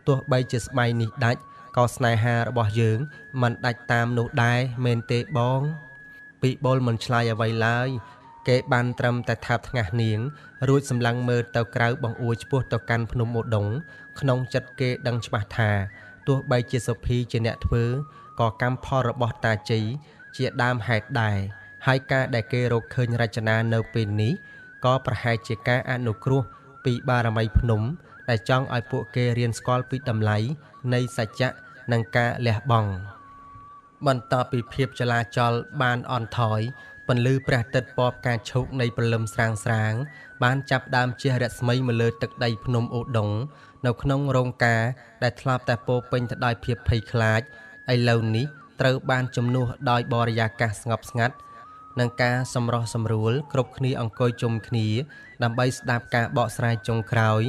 ទោះបីជាស្បៃនេះដាច់ក៏ស្នេហារបស់យើងមិនដាច់តាមនោះដែរមែនទេបងវិបុលមិនឆ្លើយអ្វីឡើយគេបានត្រឹមតែថាបថ្ងាសនាងរួចសម្លឹងមើលទៅក្រៅបង្អួចឆ្ពោះទៅកាន់ភ្នំឧដុង្គក្នុងចិត្តគេដឹងច្បាស់ថាទោះបីជាសុភីជាអ្នកធ្វើក៏កម្មផលរបស់តាជ័យជាដើមហេតុដែរហើយការដែលគេរកឃើញរចនានៅពេលនេះក៏ប្រហែលជាការអនុគ្រោះពីបារមីភ្នំដែលចង់ឲ្យពួកគេរៀនស្គាល់ពីតម្លៃនៃសច្ចៈនិងការលះបង់បន្ទាប់ពីភាពចលាចលបានអន់ថយពន្លឺព្រះអាទិត្យពណ៌ផ្កាឈូកនៃព្រលឹមស្រាងស្រាងបានចាប់ដើមជះរស្មីមកលើទឹកដីភ្នំឧដុង្គនៅក្នុងរោងការដែលធ្លាប់តែពោពេញទៅដោយភាពភ័យខ្លាចឥឡូវនេះត្រូវបានជំនួសដោយបរិយាកាសស្ងប់ស្ងាត់និងការសម្រុះសម្រួលគ្រប់គ្នាអង្គុយជុំគ្នាដើម្បីស្ដាប់ការបកស្រាយចុងក្រោយ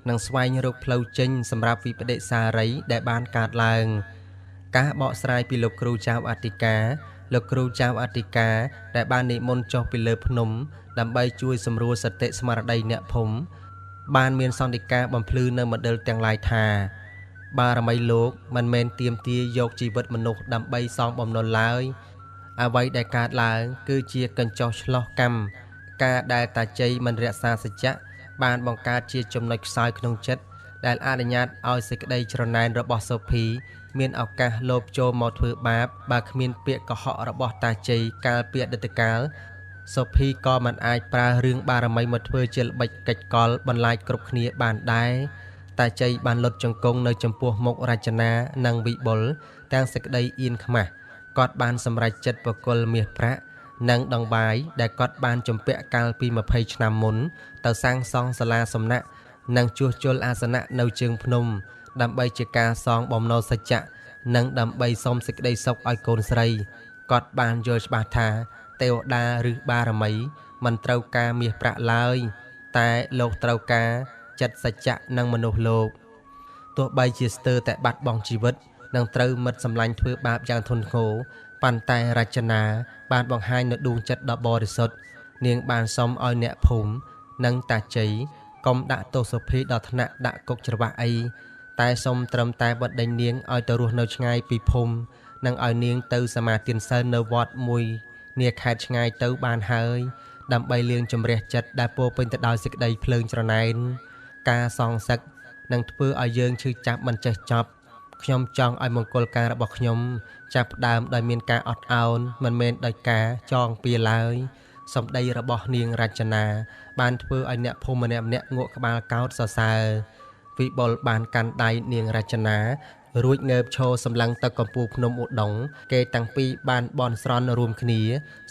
និងស្វែងរកផ្លូវចេញសម្រាប់វិបដិសារីដែលបានកើតឡើងការបកស្រាយពីលោកគ្រូចៅអធិការលោកគ្រូចៅអធិការដែលបាននិមន្តចុះពីលើភ្នំដើម្បីជួយសម្រួលសតិស្មារតីអ្នកភូមិបានមានសន្តិការបំភ្លឺនៅមណ្ឌលទាំងឡាយថាបារមីលោកមិនមែនទាមទារយកជីវិតមនុស្សដើម្បីសងបំណុលឡើយអ្វីដែលកើតឡើងគឺជាកញ្ចុះឆ្លោះកម្មការដែលតាជ័យមិនរក្សាសច្ចៈបានបង្កើតជាចំណុចខ្សោយក្នុងចិត្តដែលអនុញ្ញាតឲ្យសេចក្តីច្រណែនរបស់សុភីមានឱកាសលោភចូលមកធ្វើបាបបើគ្មានពាក្យកុហករបស់តាជ័យកាលពីអតីតកាលសុភីក៏មិនអាចប្រើរឿងបារមីមកធ្វើជាល្បិចកិច្ចកលបន្លាចគ្រប់គ្នាបានដែរតាជ័យបានលុតជង្គង់នៅចំពោះមុខរចនានិងវិបុលទាំងសេចក្តីអៀនខ្មាស់គាត់បានសម្រេចចិត្តប្រគល់មាសប្រាក់និងដង្វាយដែលគាត់បានជំពាក់កាលពី20ឆ្នាំមុនទៅសាងសង់សាលាសំណាក់និងជួសជុលអាសនៈនៅជើងភ្នំដើម្បីជាការសងបំណុលសច្ចៈនិងដើម្បីសុំសេចក្តីសុខឲ្យកូនស្រីគាត់បានយល់ច្បាស់ថាទេវតាឬបារមីមិនត្រូវការមាសប្រាក់ឡើយតែលោកត្រូវការចិត្តសច្ចៈនិងមនុស្សលោកទោះបីជាស្ទើរតែបាត់បង់ជីវិតនិងត្រូវមិត្តសម្លាញ់ធ្វើបាបយ៉ាងធ្ងន់ធ្ងរប៉ុន្តែរចនាបានបង្ហាញនូវដួងចិត្តដ៏បរិសុទ្ធនាងបានសុំឲ្យអ្នកភូមិនិងតាជ័យកុំដាក់ទោសសុភីដល់ថ្នាក់ដាក់គុកច្រវាក់អីតែសុំត្រឹមតែបណ្ដេញនាងឲ្យទៅរស់នៅឆ្ងាយពីភូមិនិងឲ្យនាងទៅសមាទានសីលនៅវត្តមួយនាខេត្តឆ្ងាយទៅបានហើយដើម្បីលាងជម្រះចិត្តដែលពោពេញទៅដោយសេចក្តីភ្លើងច្រណែនការសងសឹកនឹងធ្វើឲ្យយើងឈឺចាប់មិនចេះចប់ខ្ញុំចង់ឲ្យមង្គលការរបស់ខ្ញុំចាប់ផ្ដើមដោយមានការអត់ឱនមិនមែនដោយការចងពៀឡើយសម្ដីរបស់នាងរចនាបានធ្វើឲ្យអ្នកភូមិម្នាក់ៗងក់ក្បាលកោតសរសើរវិបុលបានកាន់ដៃនាងរចនារួចងើបឈរសម្លឹងទៅកំពូលភ្នំឧដុង្គគេតាំងពីរបានបន់ស្រន់រួមគ្នា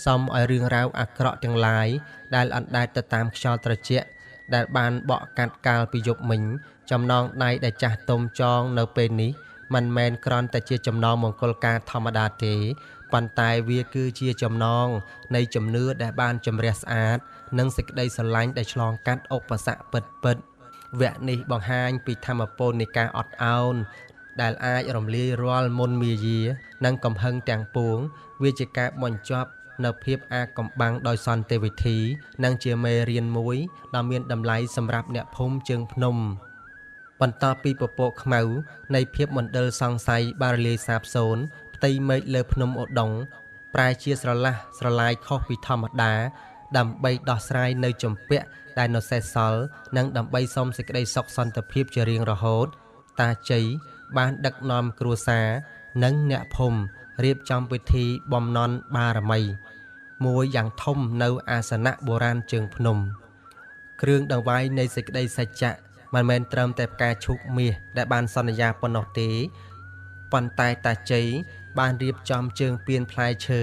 សុំឲ្យរឿងរ៉ាវអាក្រក់ទាំងឡាយដែលអណ្ដែតទៅតាមខ្យល់ត្រជាក់ដែលបានបក់កាត់កាលពីយប់មិញចំណងដៃដែលចាស់ទុំចងនៅពេលនេះមិនមែនគ្រាន់តែជាចំណងមង្គលការធម្មតាទេប៉ុន្តែវាគឺជាចំណងនៃជំនឿដែលបានជម្រះស្អាតនិងសេចក្តីស្រឡាញ់ដែលឆ្លងកាត់ឧបសគ្គពិតៗវគ្គនេះបង្ហាញពីធម៌ពលនៃការអត់ឱនដែលអាចរំលាយរាល់មុនមាយានិងកំហឹងទាំងពួងវាជាការបញ្ចប់នៅភាពអាកំបាំងដោយសន្តិវិធីនិងជាមេរៀនមួយដ៏មានតម្លៃសម្រាប់អ្នកភូមិជើងភ្នំបន្ទាប់ពីពពកខ្មៅនៃភាពមណ្ឌលសង្ស័យបានរលាយសាបសូន្យផ្ទៃមេឃលើភ្នំឧដុង្គប្រែជាស្រឡះស្រឡាយខុសពីធម្មតា ដើម្បីដោះស្រាយនៅជំពាក់ដែលនៅសេសសល់និងដើម្បីសុំសេចក្តីសុខសន្តិភាពជារៀងរហូតតាជ័យបានដឹកនាំគ្រួសារនិងអ្នកភូមិរៀបចំពិធីបំណន់បារមីមួយយ៉ាងធំនៅអាសនៈបុរាណជើងភ្នំគ្រឿងដង្វាយនៃសេចក្តីសច្ចៈមិនមែនត្រឹមតែផ្កាឈូកមាសដែលបានសន្យាប៉ុណ្ណោះទេប៉ុន្តែតាជ័យបានរៀបចំជើងពានផ្លែឈើ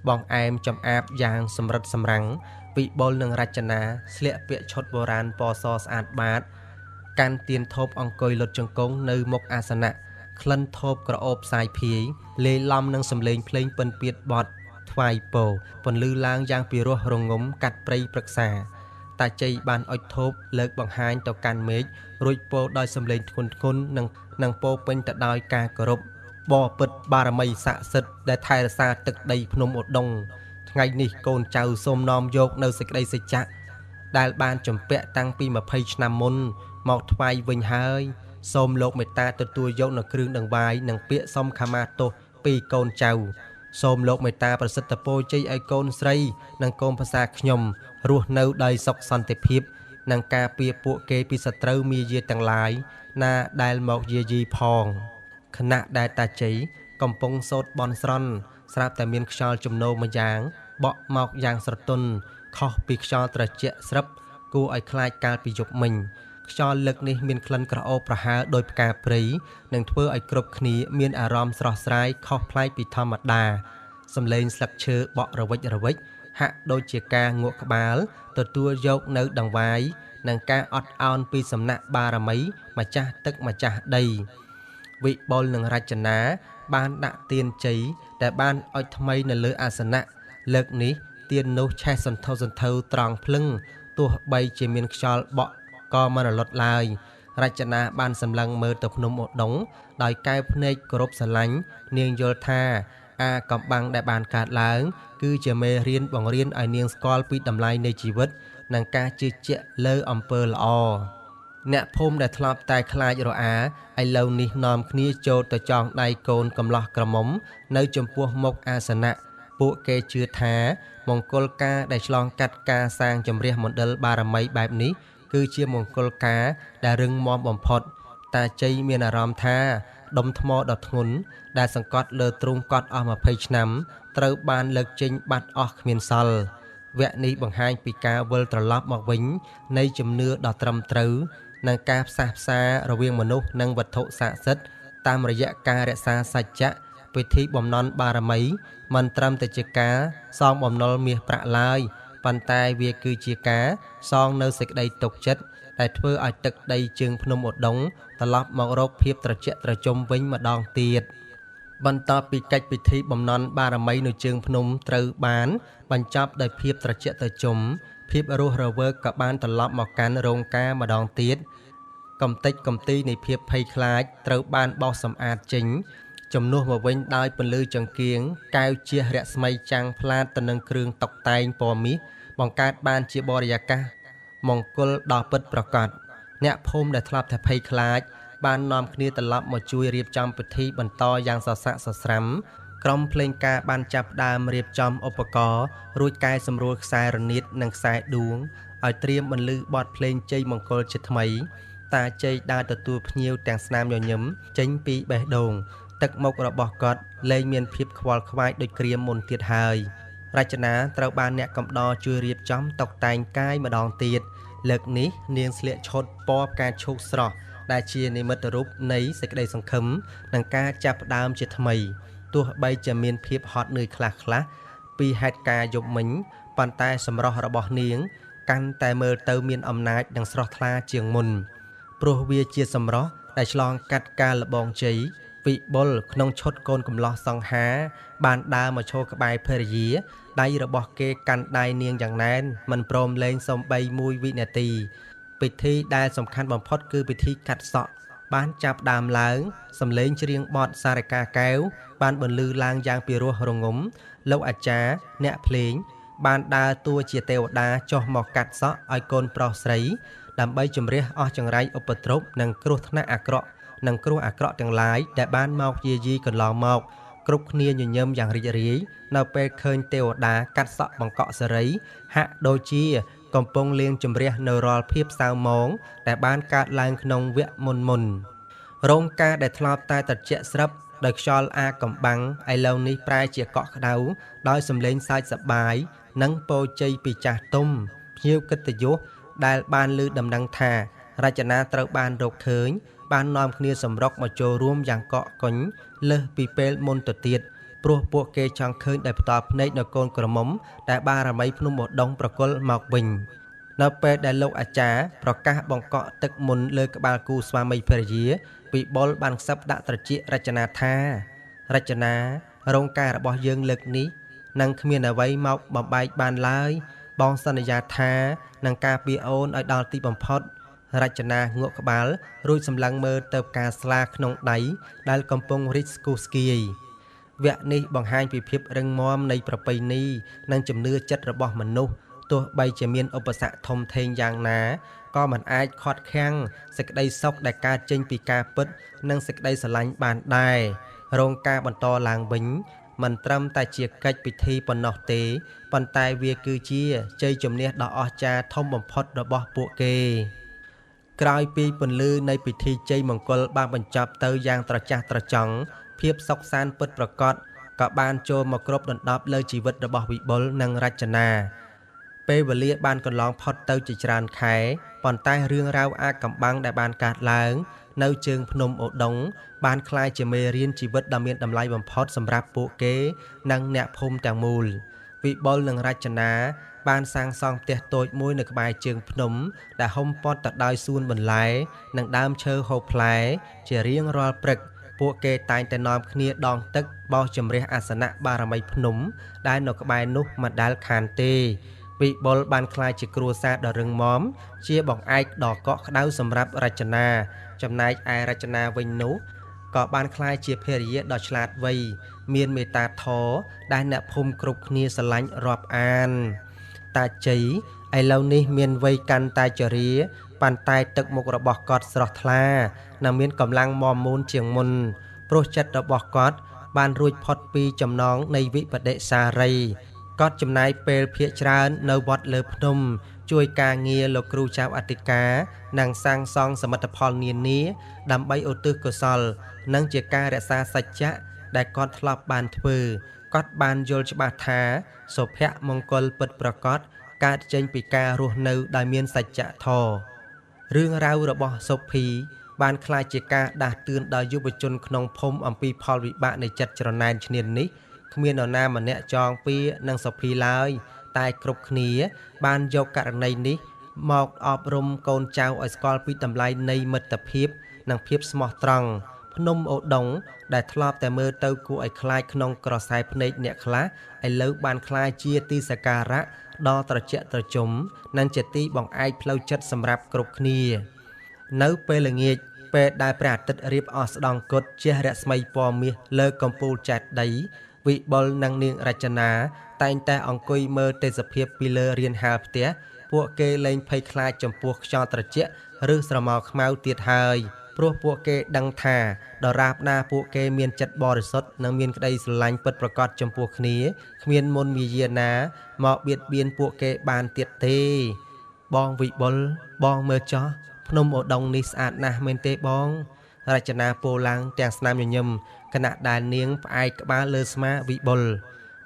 បងអែមចំអាបយ៉ាងសម្រិតសម្រាំងវិបុលនឹងរចនាស្លៀកពាក់ឈុតបុរាណពណ៌សស្អាតបាតកាន់ទៀនធូបអង្គុយលុតជង្គង់នៅមុខអាសនៈក្លិនធូបក្រអូបផ្សាយភាយលាយឡំនឹងសំឡេងភ្លេងពិណពាទ្យបទថ្វាយពរពន្លឺឡើងយ៉ាងពីរោះរងំកាត់ព្រៃព្រឹក្សាតាជ័យបានអុជធូបលើកបង្ហាញទៅកាន់មេឃរួចពោលដោយសំឡេងធ្ងន់ធ្ងរនិងពោពេញទៅដោយការគោរពបពិតបារមីស័ក្តិសិទ្ធិដែលថែរក្សាទឹកដីភ្នំឧដុង្គថ្ងៃនេះកូនចៅសូមនាំយកនៅសេចក្តីសច្ចៈដែលបានជំពាក់តាំងពី20ឆ្នាំមុនមកថ្វាយវិញហើយសូមលោកមេត្តាទទួលយកនៅគ្រឿងដង្វាយនិងពាក្យសុំខមាទោសពីកូនចៅសូមលោកមេត្តាប្រសិទ្ធពរជ័យឲ្យកូនស្រីនិងកូនប្រសាខ្ញុំរស់នៅដោយសុខសន្តិភាពនិងការពារពួកគេពីសត្រូវមាយាទាំងឡាយណាដែលមកយាយីផងខណៈដែលតាជ័យកំពុងសូត្របន់ស្រន់ស្រាប់តែមានខ្យល់ជំនោរម្យ៉ាងបក់មកយ៉ាងស្រទន់ខុសពីខ្យល់ត្រជាក់ស្រឹបគួរឲ្យខ្លាចកាលពីយប់មិញខ្យល់លើកនេះមានក្លិនក្រអូបប្រហើរដោយផ្កាព្រៃនិងធ្វើឲ្យគ្រប់គ្នាមានអារម្មណ៍ស្រស់ស្រាយខុសប្លែកពីធម្មតាសំឡេងស្លឹកឈើបក់រវិចរវិចហាក់ដូចជាការងក់ក្បាលទទួលយកនៅដង្វាយនិងការអត់ឱនពីសំណាក់បារមីម្ចាស់ទឹកម្ចាស់ដីវិបុលនិងរចនាបានដាក់ទៀនជ័យដែលបានអុជថ្មីនៅលើអាសនៈលើកនេះទៀននោះឆេះសន្ធោសន្ធៅត្រង់ភ្លឹងទោះបីជាមានខ្យល់បក់ក៏មិនរលត់ឡើយរចនាបានសម្លឹងមើលទៅភ្នំឧដុង្គដោយកែវភ្នែកគោរពស្រឡាញ់នាងយល់ថាអាកំបាំងដែលបានកើតឡើងគឺជាមេរៀនបង្រៀនឲ្យនាងស្គាល់ពីតម្លៃនៃជីវិតនិងការជឿជាក់លើអំពើល្អអ្នកភូមិដែលធ្លាប់តែខ្លាចរអាឥឡូវនេះនាំគ្នាចូលទៅចងដៃកូនកំឡោះក្រមុំនៅចំពោះមុខអាសនៈពួកគេជឿថាមង្គលការដែលឆ្លងកាត់ការសាងជំរះមណ្ឌលបារមីបែបនេះគឺជាមង្គលការដែលរឹងមាំបំផុតតាជ័យមានអារម្មណ៍ថាដុំថ្មដ៏ធ្ងន់ដែលសង្កត់លើទ្រូងកត់អស់20ឆ្នាំត្រូវបានលើកចេញបាត់អស់គ្មានសល់វគ្គនេះបង្ហាញពីការវិលត្រឡប់មកវិញនៃជំនឿដ៏ត្រឹមត្រូវនិងការផ្សះផ្សារវាងមនុស្សនិងវត្ថុស័ក្តិសិទ្ធិតាមរយៈការរក្សាសច្ចៈពិធីបំណន់បារមីមិនត្រឹមតែជាការសងបំណុលមាសប្រាក់ឡើយប៉ុន្តែវាគឺជាការសងនៅសេចក្តីទុកចិត្តដែលធ្វើឲ្យទឹកដីជើងភ្នំឧដុង្គត្រឡប់មករកភាពត្រជាក់ត្រជុំវិញម្ដងទៀតបន្ទាប់ពីកិច្ចពិធីបំណន់បារមីនៅជើងភ្នំត្រូវបានបញ្ចប់ដោយភាពត្រជាក់ត្រជុំភាពរស់រវើកក៏បានត្រឡប់មកកាន់រោងការម្ដងទៀតកំតិចកំទីនៃភាពភ័យខ្លាចត្រូវបានបោសសម្អាតចេញជំនួសមកវិញដោយពន្លឺចង្គៀងកែវជះរស្មីចាំងផ្លាតទៅនឹងគ្រឿងតុបតែងពណ៌មាសបង្កើតបានជាបរិយាកាសមង្គលដ៏ពិតប្រាកដអ្នកភូមិដែលធ្លាប់តែភ័យខ្លាចបាននាំគ្នាត្រឡប់មកជួយរៀបចំពិធីបន្តយ៉ាងសស័កសស្រាំក្រុមភ្លេងការបានចាប់ផ្ដើមរៀបចំឧបករណ៍រួចកែសម្រួលខ្សែរនាតនិងខ្សែដួងឲ្យត្រៀមបន្លឺបទភ្លេងជ័យមង្គលជាថ្មីតាជ័យដើរទទួលភ្ញៀវទាំងស្នាមញញឹមចេញពីបេះដូងទឹកមុខរបស់គាត់លែងមានភាពខ្វល់ខ្វាយដូចគ្រាមុនទៀតហើយរចនាត្រូវបានអ្នកកំដរជួយរៀបចំតុបតែងកាយម្ដងទៀតលើកនេះនាងស្លៀកឈុតពណ៌ផ្កាឈូកស្រស់ដែលជានិមិត្តរូបនៃសេចក្តីសង្ឃឹមនិងការចាប់ផ្ដើមជាថ្មីទោះបីជាមានភាពហត់នឿយខ្លះៗពីហេតុការណ៍យប់មិញប៉ុន្តែសម្រស់របស់នាងកាន់តែមើលទៅមានអំណាចនិងស្រស់ថ្លាជាងមុនព្រោះវាជាសម្រស់ដែលឆ្លងកាត់ការលបងជ័យវិបុលក្នុងឈុតកូនកំឡោះសង្ហាបានដើរមកឈរក្បែរភរិយាដៃរបស់គេកាន់ដៃនាងយ៉ាងណែនមិនព្រមលែងសំបីមួយវិនាទីពិធីដែលសំខាន់បំផុតគឺពិធីកាត់សក់បានចាប់ដើមឡើងសំឡេងច្រៀងបទសារិកាកែវបានបន្លឺឡើងយ៉ាងពីរោះរងំលោកអាចារ្យអ្នកភ្លេងបានដើរតួជាទេវតាចុះមកកាត់សក់ឲ្យកូនប្រុសស្រីដើម្បីជម្រះអស់ចង្រៃឧបទ្រពនិងគ្រោះថ្នាក់អាក្រក់និងគ្រោះអាក្រក់ទាំងឡាយដែលបានមកយាយីកន្លងមក គ្រប់គ្នាញញឹមយ៉ាងរីករាយនៅពេលឃើញទេវតាកាត់សក់បង្កក់សេរីហាក់ដូចជាកំពុងលាងជម្រះនៅរាល់ភាពសៅហ្មងដែលបានកើតឡើងក្នុងវគ្គមុនមុនរោងការដែលធ្លាប់តែត្រជាក់ស្រាប់ដោយខ្យល់អាកំបាំងឥឡូវនេះប្រែជាកក់ក្ដៅដោយសំឡេងសើចសប្បាយនិងពោជ័យពីចាស់ទុំភ្ញៀវកិត្តិយសដែលបានលើដំណឹងថារចនាត្រូវបានរកឃើញបាននាំគ្នាសម្រុកមកចូលរួមយ៉ាងកកកុញលើសពីពេលមុនទៅទៀតព្រោះពួកគេចង់ឃើញដោយផ្ទាល់ភ្នែកនៅកូនក្រមុំដែលបារមីភ្នំឧដុង្គប្រគល់មកវិញនៅពេលដែលលោកអាចារ្យប្រកាសបង្កក់ទឹកមុនលើក្បាលគូស្វាមីភរិយាវិបុលបានខ្សឹបដាក់ត្រចៀករចនាថារចនារោងការរបស់យើងលើកនេះនឹងគ្មានអ្វីមកបំបែកបានឡើយបងសន្យាថានឹងការពារអូនឲ្យដល់ទីបំផុតរចនាងក់ក្បាលរួចសម្លឹងមើលទៅផ្កាស្លាក្នុងដៃដែលកំពុងរីកស្គុះស្គាយវគ្គនេះបង្ហាញពីភាពរឹងមាំនៃប្រពៃណីនិងជំនឿចិត្តរបស់មនុស្សទោះបីជាមានឧបសគ្គធំធេងយ៉ាងណាក៏មិនអាចខាត់ខាំងសេចក្តីសុខដែលកើតចេញពីការពិតនិងសេចក្តីស្រឡាញ់បានដែររោងការបន្តឡើងវិញមិនត្រឹមតែជាកិច្ចពិធីប៉ុណ្ណោះទេប៉ុន្តែវាគឺជាជ័យជំនះដ៏អស្ចារ្យធំបំផុតរបស់ពួកគេក្រោយពីពន្លឺនៃពិធីជ័យមង្គលបានបញ្ចប់ទៅយ៉ាងត្រចះត្រចង់ភាពសុខសាន្តពិតប្រាកដក៏បានចូលមកគ្របដណ្ដប់លើជីវិតរបស់វិបុលនិងរចនាពេលវេលាបានកន្លងផុតទៅជាច្រើនខែប៉ុន្តែរឿងរ៉ាវអាកំបាំងដែលបានកើតឡើងនៅជើងភ្នំឧដុង្គបានក្លាយជាមេរៀនជីវិតដ៏មានតម្លៃបំផុតសម្រាប់ពួកគេនិងអ្នកភូមិទាំងមូលវិបុលនិងរចនាបានសាងសង់ផ្ទះតូចមួយនៅក្បែរជើងភ្នំដែលហុំព័ទ្ធទៅដោយសួនបន្លែនិងដើមឈើហូបផ្លែជារៀងរាល់ព្រឹកពួកគេតែងតែនាំគ្នាដងទឹកបោសជម្រះអាសនៈបារមីភ្នំដែលនៅក្បែរនោះមិនដែលខានទេវិបុលបានក្លាយជាគ្រួសារដ៏រឹងមាំជាបង្អែកដ៏កក់ក្ដៅសម្រាប់រចនាចំណែកឯរចនាវិញនោះក៏បានក្លាយជាភរិយាដ៏ឆ្លាតវៃមានមេត្តាធម៌ដែលអ្នកភូមិគ្រប់គ្នាស្រឡាញ់រាប់អានតាជ័យឥឡូវនេះមានវ័យកាន់តែជរាប៉ុន្តែទឹកមុខរបស់គាត់ស្រស់ថ្លានិងមានកម្លាំងមាំមួនជាងមុនព្រោះចិត្តរបស់គាត់បានរួចផុតពីចំណងនៃវិបដិសារីគាត់ចំណាយពេលភាគច្រើននៅវត្តលើភ្នំជួយការងារលោកគ្រូចៅអធិការនិងសាងសង់សមិទ្ធផលនានាដើម្បីឧទ្ទិសកុសលនិងជាការរក្សាសច្ចៈដែលគាត់ធ្លាប់បានធ្វើគាត់បានយល់ច្បាស់ថាសុភមង្គលពិតប្រាកដកើតចេញពីការរស់នៅដោយមានសច្ចធម៌រឿងរ៉ាវរបស់សុភីបានក្លាយជាការដាស់តឿនដល់យុវជនក្នុងភូមិអំពីផលវិបាកនៃចិត្តច្រណែនឈ្នានីសគ្មាននរណាម្នាក់ចងពៀនិងសុភីឡើយតែគ្រប់គ្នាបានយកករណីនេះមកអប់រំកូនចៅឲ្យស្គាល់ពីតម្លៃនៃមិត្តភាពនិងភាពស្មោះត្រង់ភ្នំឧដុង្គដែលធ្លាប់តែមើលទៅគួរឲ្យខ្លាចក្នុងក្រសែភ្នែកអ្នកខ្លះឥឡូវបានក្លាយជាទីសក្ការៈដ៏ត្រជាក់ត្រជុំនិងជាទីបង្អែកផ្លូវចិត្តសម្រាប់គ្រប់គ្នានៅពេលល្ងាចពេលដែលព្រះអាទិត្យរៀបអស់ស្ដង់គត់ជះរស្មីពណ៌មាសលើកំពូលចេតិយវិបុលនិងនាងរចនាតែងតែអង្គុយមើលទេសភាពពីលើរានហាលផ្ទះពួកគេលែងភ័យខ្លាចចំពោះខ្យល់ត្រជាក់ឬស្រមោលខ្មៅទៀតហើយព្រោះពួកគេដឹងថាដរាបណាពួកគេមានចិត្តបរិសុទ្ធនិងមានក្តីស្រឡាញ់ពិតប្រាកដចំពោះគ្នាគ្មានមុនមាយាណាមកបៀតបៀនពួកគេបានទៀតទេបងវិបុលបងមើលចោះភ្នំឧដុង្គនេះស្អាតណាស់មែនទេបងរចនាពោលឡើងទាំងស្នាមញញឹមខណៈដែលនាងផ្អែកក្បាលលើស្មាវិបុល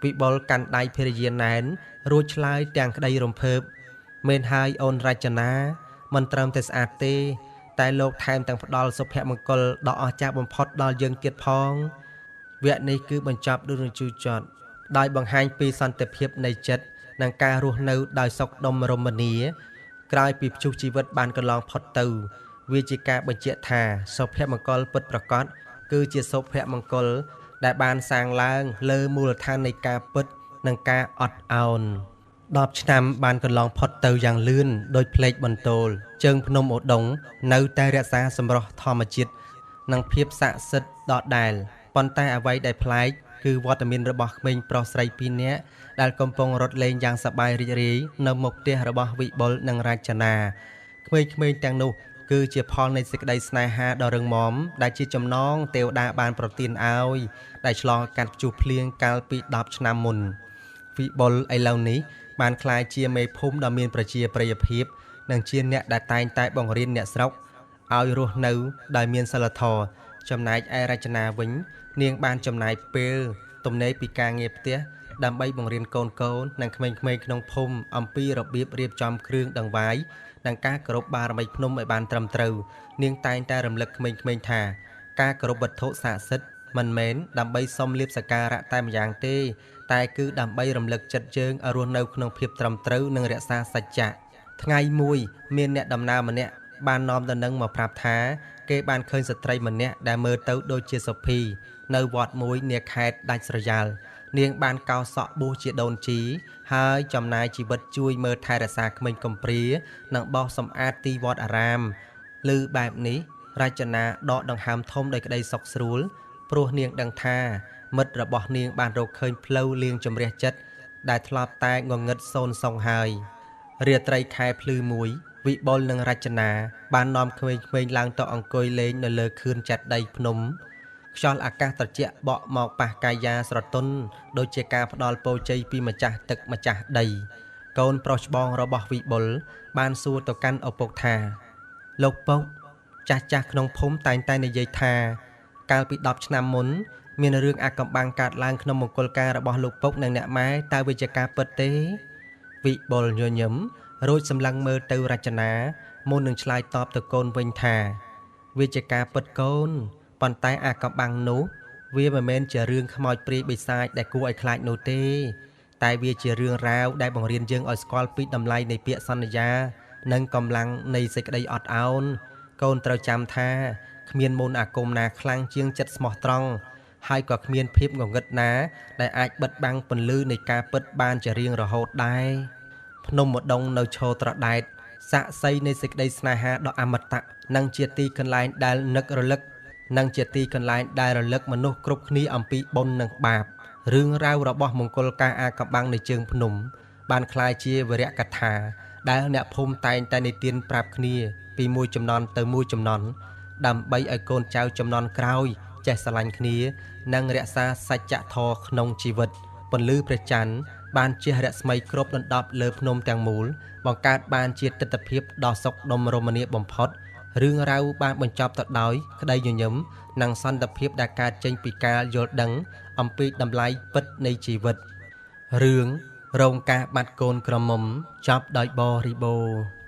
វិបុលកាន់ដៃភរិយាណែនរួចឆ្លើយទាំងក្តីរំភើបមែនហើយអូនរចនាមិនត្រឹមតែស្អាតទេតែលោកថែមទាំងផ្ដល់សុភមង្គលដ៏អស្ចារ្យបំផុតដល់យើងទៀតផងវគ្គនេះគឺបញ្ចប់ដោយរជូចត់ដោយបង្ហាញពីសន្តិភាពនៃចិត្តនិងការរស់នៅដោយសុខដុមរមនាក្រោយពីព្យុះជីវិតបានកន្លងផុតទៅវាជាការបញ្ជាក់ថាសុភមង្គលពិតប្រាកដគឺជាសុភមង្គលដែលបានសាងឡើងលើមូលដ្ឋាននៃការពិតនិងការអត់ឱន10ឆ្នាំបានកន្លងផុតទៅយ៉ាងលឿនដោយភ្លេចបន្ទោលជើងភ្នំឧដុង្គនៅតែរក្សាសម្រស់ធម្មជាតិនិងភាពស័ក្តិសិទ្ធិដដែលប៉ុន្តែអ្វីដែលប្លែកគឺវត្តមានរបស់ក្មេងប្រុសស្រីពីរនាក់ដែលកំពុងរត់លេងយ៉ាងសប្បាយរីករាយនៅមុខផ្ទះរបស់វិបុលនិងរចនាក្មេងៗទាំងនោះ គឺជាផលនៃសេចក្តីស្នេហាដ៏រឹងមាំដែលជាចំណងទេវតាបានប្រទានឲ្យដែលឆ្លងកាត់ព្យុះភ្លៀងកាលពី10ឆ្នាំមុនវិបុលឥឡូវនេះបានក្លាយជាមេភូមិដ៏មានប្រជាប្រិយភាពនិងជាអ្នកដែលតែងតែបង្រៀនអ្នកស្រុកឲ្យរស់នៅដោយមានសីលធម៌ចំណែកឯរចនាវិញនាងបានចំណាយពេលទំនេរពីការងារផ្ទះដើម្បីបង្រៀនកូនៗនិងក្មេងៗក្នុងភូមិអំពីរបៀបរៀបចំគ្រឿងដង្វាយនិងការគោរពបារមីភ្នំឲ្យបានត្រឹមត្រូវនាងតែងតែរំលឹកក្មេងៗថាការគោរពវត្ថុស័ក្តិសិទ្ធិមិនមែនដើម្បីសុំលាភសក្ការៈតែម្យ៉ាងទេតែគឺដើម្បីរំលឹកចិត្តយើងឲ្យរស់នៅក្នុងភាពត្រឹមត្រូវនិងរក្សាសច្ចៈថ្ងៃមួយមានអ្នកដំណើរម្នាក់បាននាំដំណឹងមកប្រាប់ថាគេបានឃើញស្ត្រីម្នាក់ដែលមើលទៅដូចជាសុភីនៅវត្តមួយនាខេត្តដាច់ស្រយាលនាងបានកោសក់បួសជាដូនជីហើយចំណាយជីវិតជួយមើលថែរក្សាក្មេងកំព្រានិងបោសសម្អាតទីវត្តអារាមឮបែបនេះរចនាដកដង្ហើមធំដោយក្តីសុខស្រួលព្រោះនាងដឹងថាមិត្តរបស់នាងបានរកឃើញផ្លូវលាងជម្រះចិត្តដែលធ្លាប់តែងងឹតសូន្យសងហើយរាត្រីខែភ្លឺមួយវិបុលនិងរចនាបាននាំក្មេងៗឡើងទៅអង្គុយលេងនៅលើខឿនចេតិយភ្នំខ្យល់អាកាសត្រជាក់បក់មកប៉ះកាយាស្រទន់ដូចជាការផ្ដល់ពរជ័យពីម្ចាស់ទឹកម្ចាស់ដីកូនប្រុសច្បងរបស់វិបុលបានសួរទៅកាន់ឪពុកថាលោកពុកចាស់ៗក្នុងភូមិតែងតែនិយាយថាកាលពី10ឆ្នាំមុនមានរឿងអាកំបាំងកើតឡើងក្នុងមង្គលការរបស់លោកពុកនិងអ្នកម៉ែតើវាជាការពិតទេវិបុលញញឹមរួចសម្លឹងមើលទៅរចនាមុននឹងឆ្លើយតបទៅកូនវិញថាវាជាការពិតកូនប៉ុន្តែអាកំបាំងនោះវាមិនមែនជារឿងខ្មោចព្រាយបិសាចដែលគួរឲ្យខ្លាចនោះទេតែវាជារឿងរ៉ាវដែលបង្រៀនយើងឲ្យស្គាល់ពីតម្លៃនៃពាក្យសន្យានិងកម្លាំងនៃសេចក្តីអត់ឱនកូនត្រូវចាំថាគ្មានមន្តអាគមណាខ្លាំងជាងចិត្តស្មោះត្រង់ហើយក៏គ្មានភាពងងឹតណាដែលអាចបិទបាំងពន្លឺនៃការពិតបានជារៀងរហូតដែរភ្នំម្ដុងនៅឈរត្រដែតសាក្សីនៃសេចក្តីស្នេហាដ៏អមតៈនិងជាទីកន្លែងដែលនឹករលឹកនិងជាទីកន្លែងដែលរលឹកមនុស្សគ្រប់គ្នាអំពីបុណ្យនិងបាបរឿងរ៉ាវរបស់មង្គលការអាកំបាំងនៅជើងភ្នំបានក្លាយជាវរកថាដែលអ្នកភូមិតែងតែនិទានប្រាប់គ្នាពីមួយជំនាន់ទៅមួយជំនាន់ដើម្បីឲ្យកូនចៅជំនាន់ក្រោយចេះស្រឡាញ់គ្នានិងរក្សាសច្ចធម៌ក្នុងជីវិតពន្លឺព្រះច័ន្ទបានជះរស្មីគ្របដណ្ដប់លើភ្នំទាំងមូលបង្កើតបានជាទិដ្ឋភាពដ៏សុខដុមរមនាបំផុតរឿងរ៉ាវបានបញ្ចប់ទៅដោយក្តីញញឹមនិងសន្តិភាពដែលកើតចេញពីការយល់ដឹងអំពីតម្លៃពិតនៃជីវិតរឿងរោងការបាត់កូនក្រមុំចប់ដោយបរិបូរណ៍។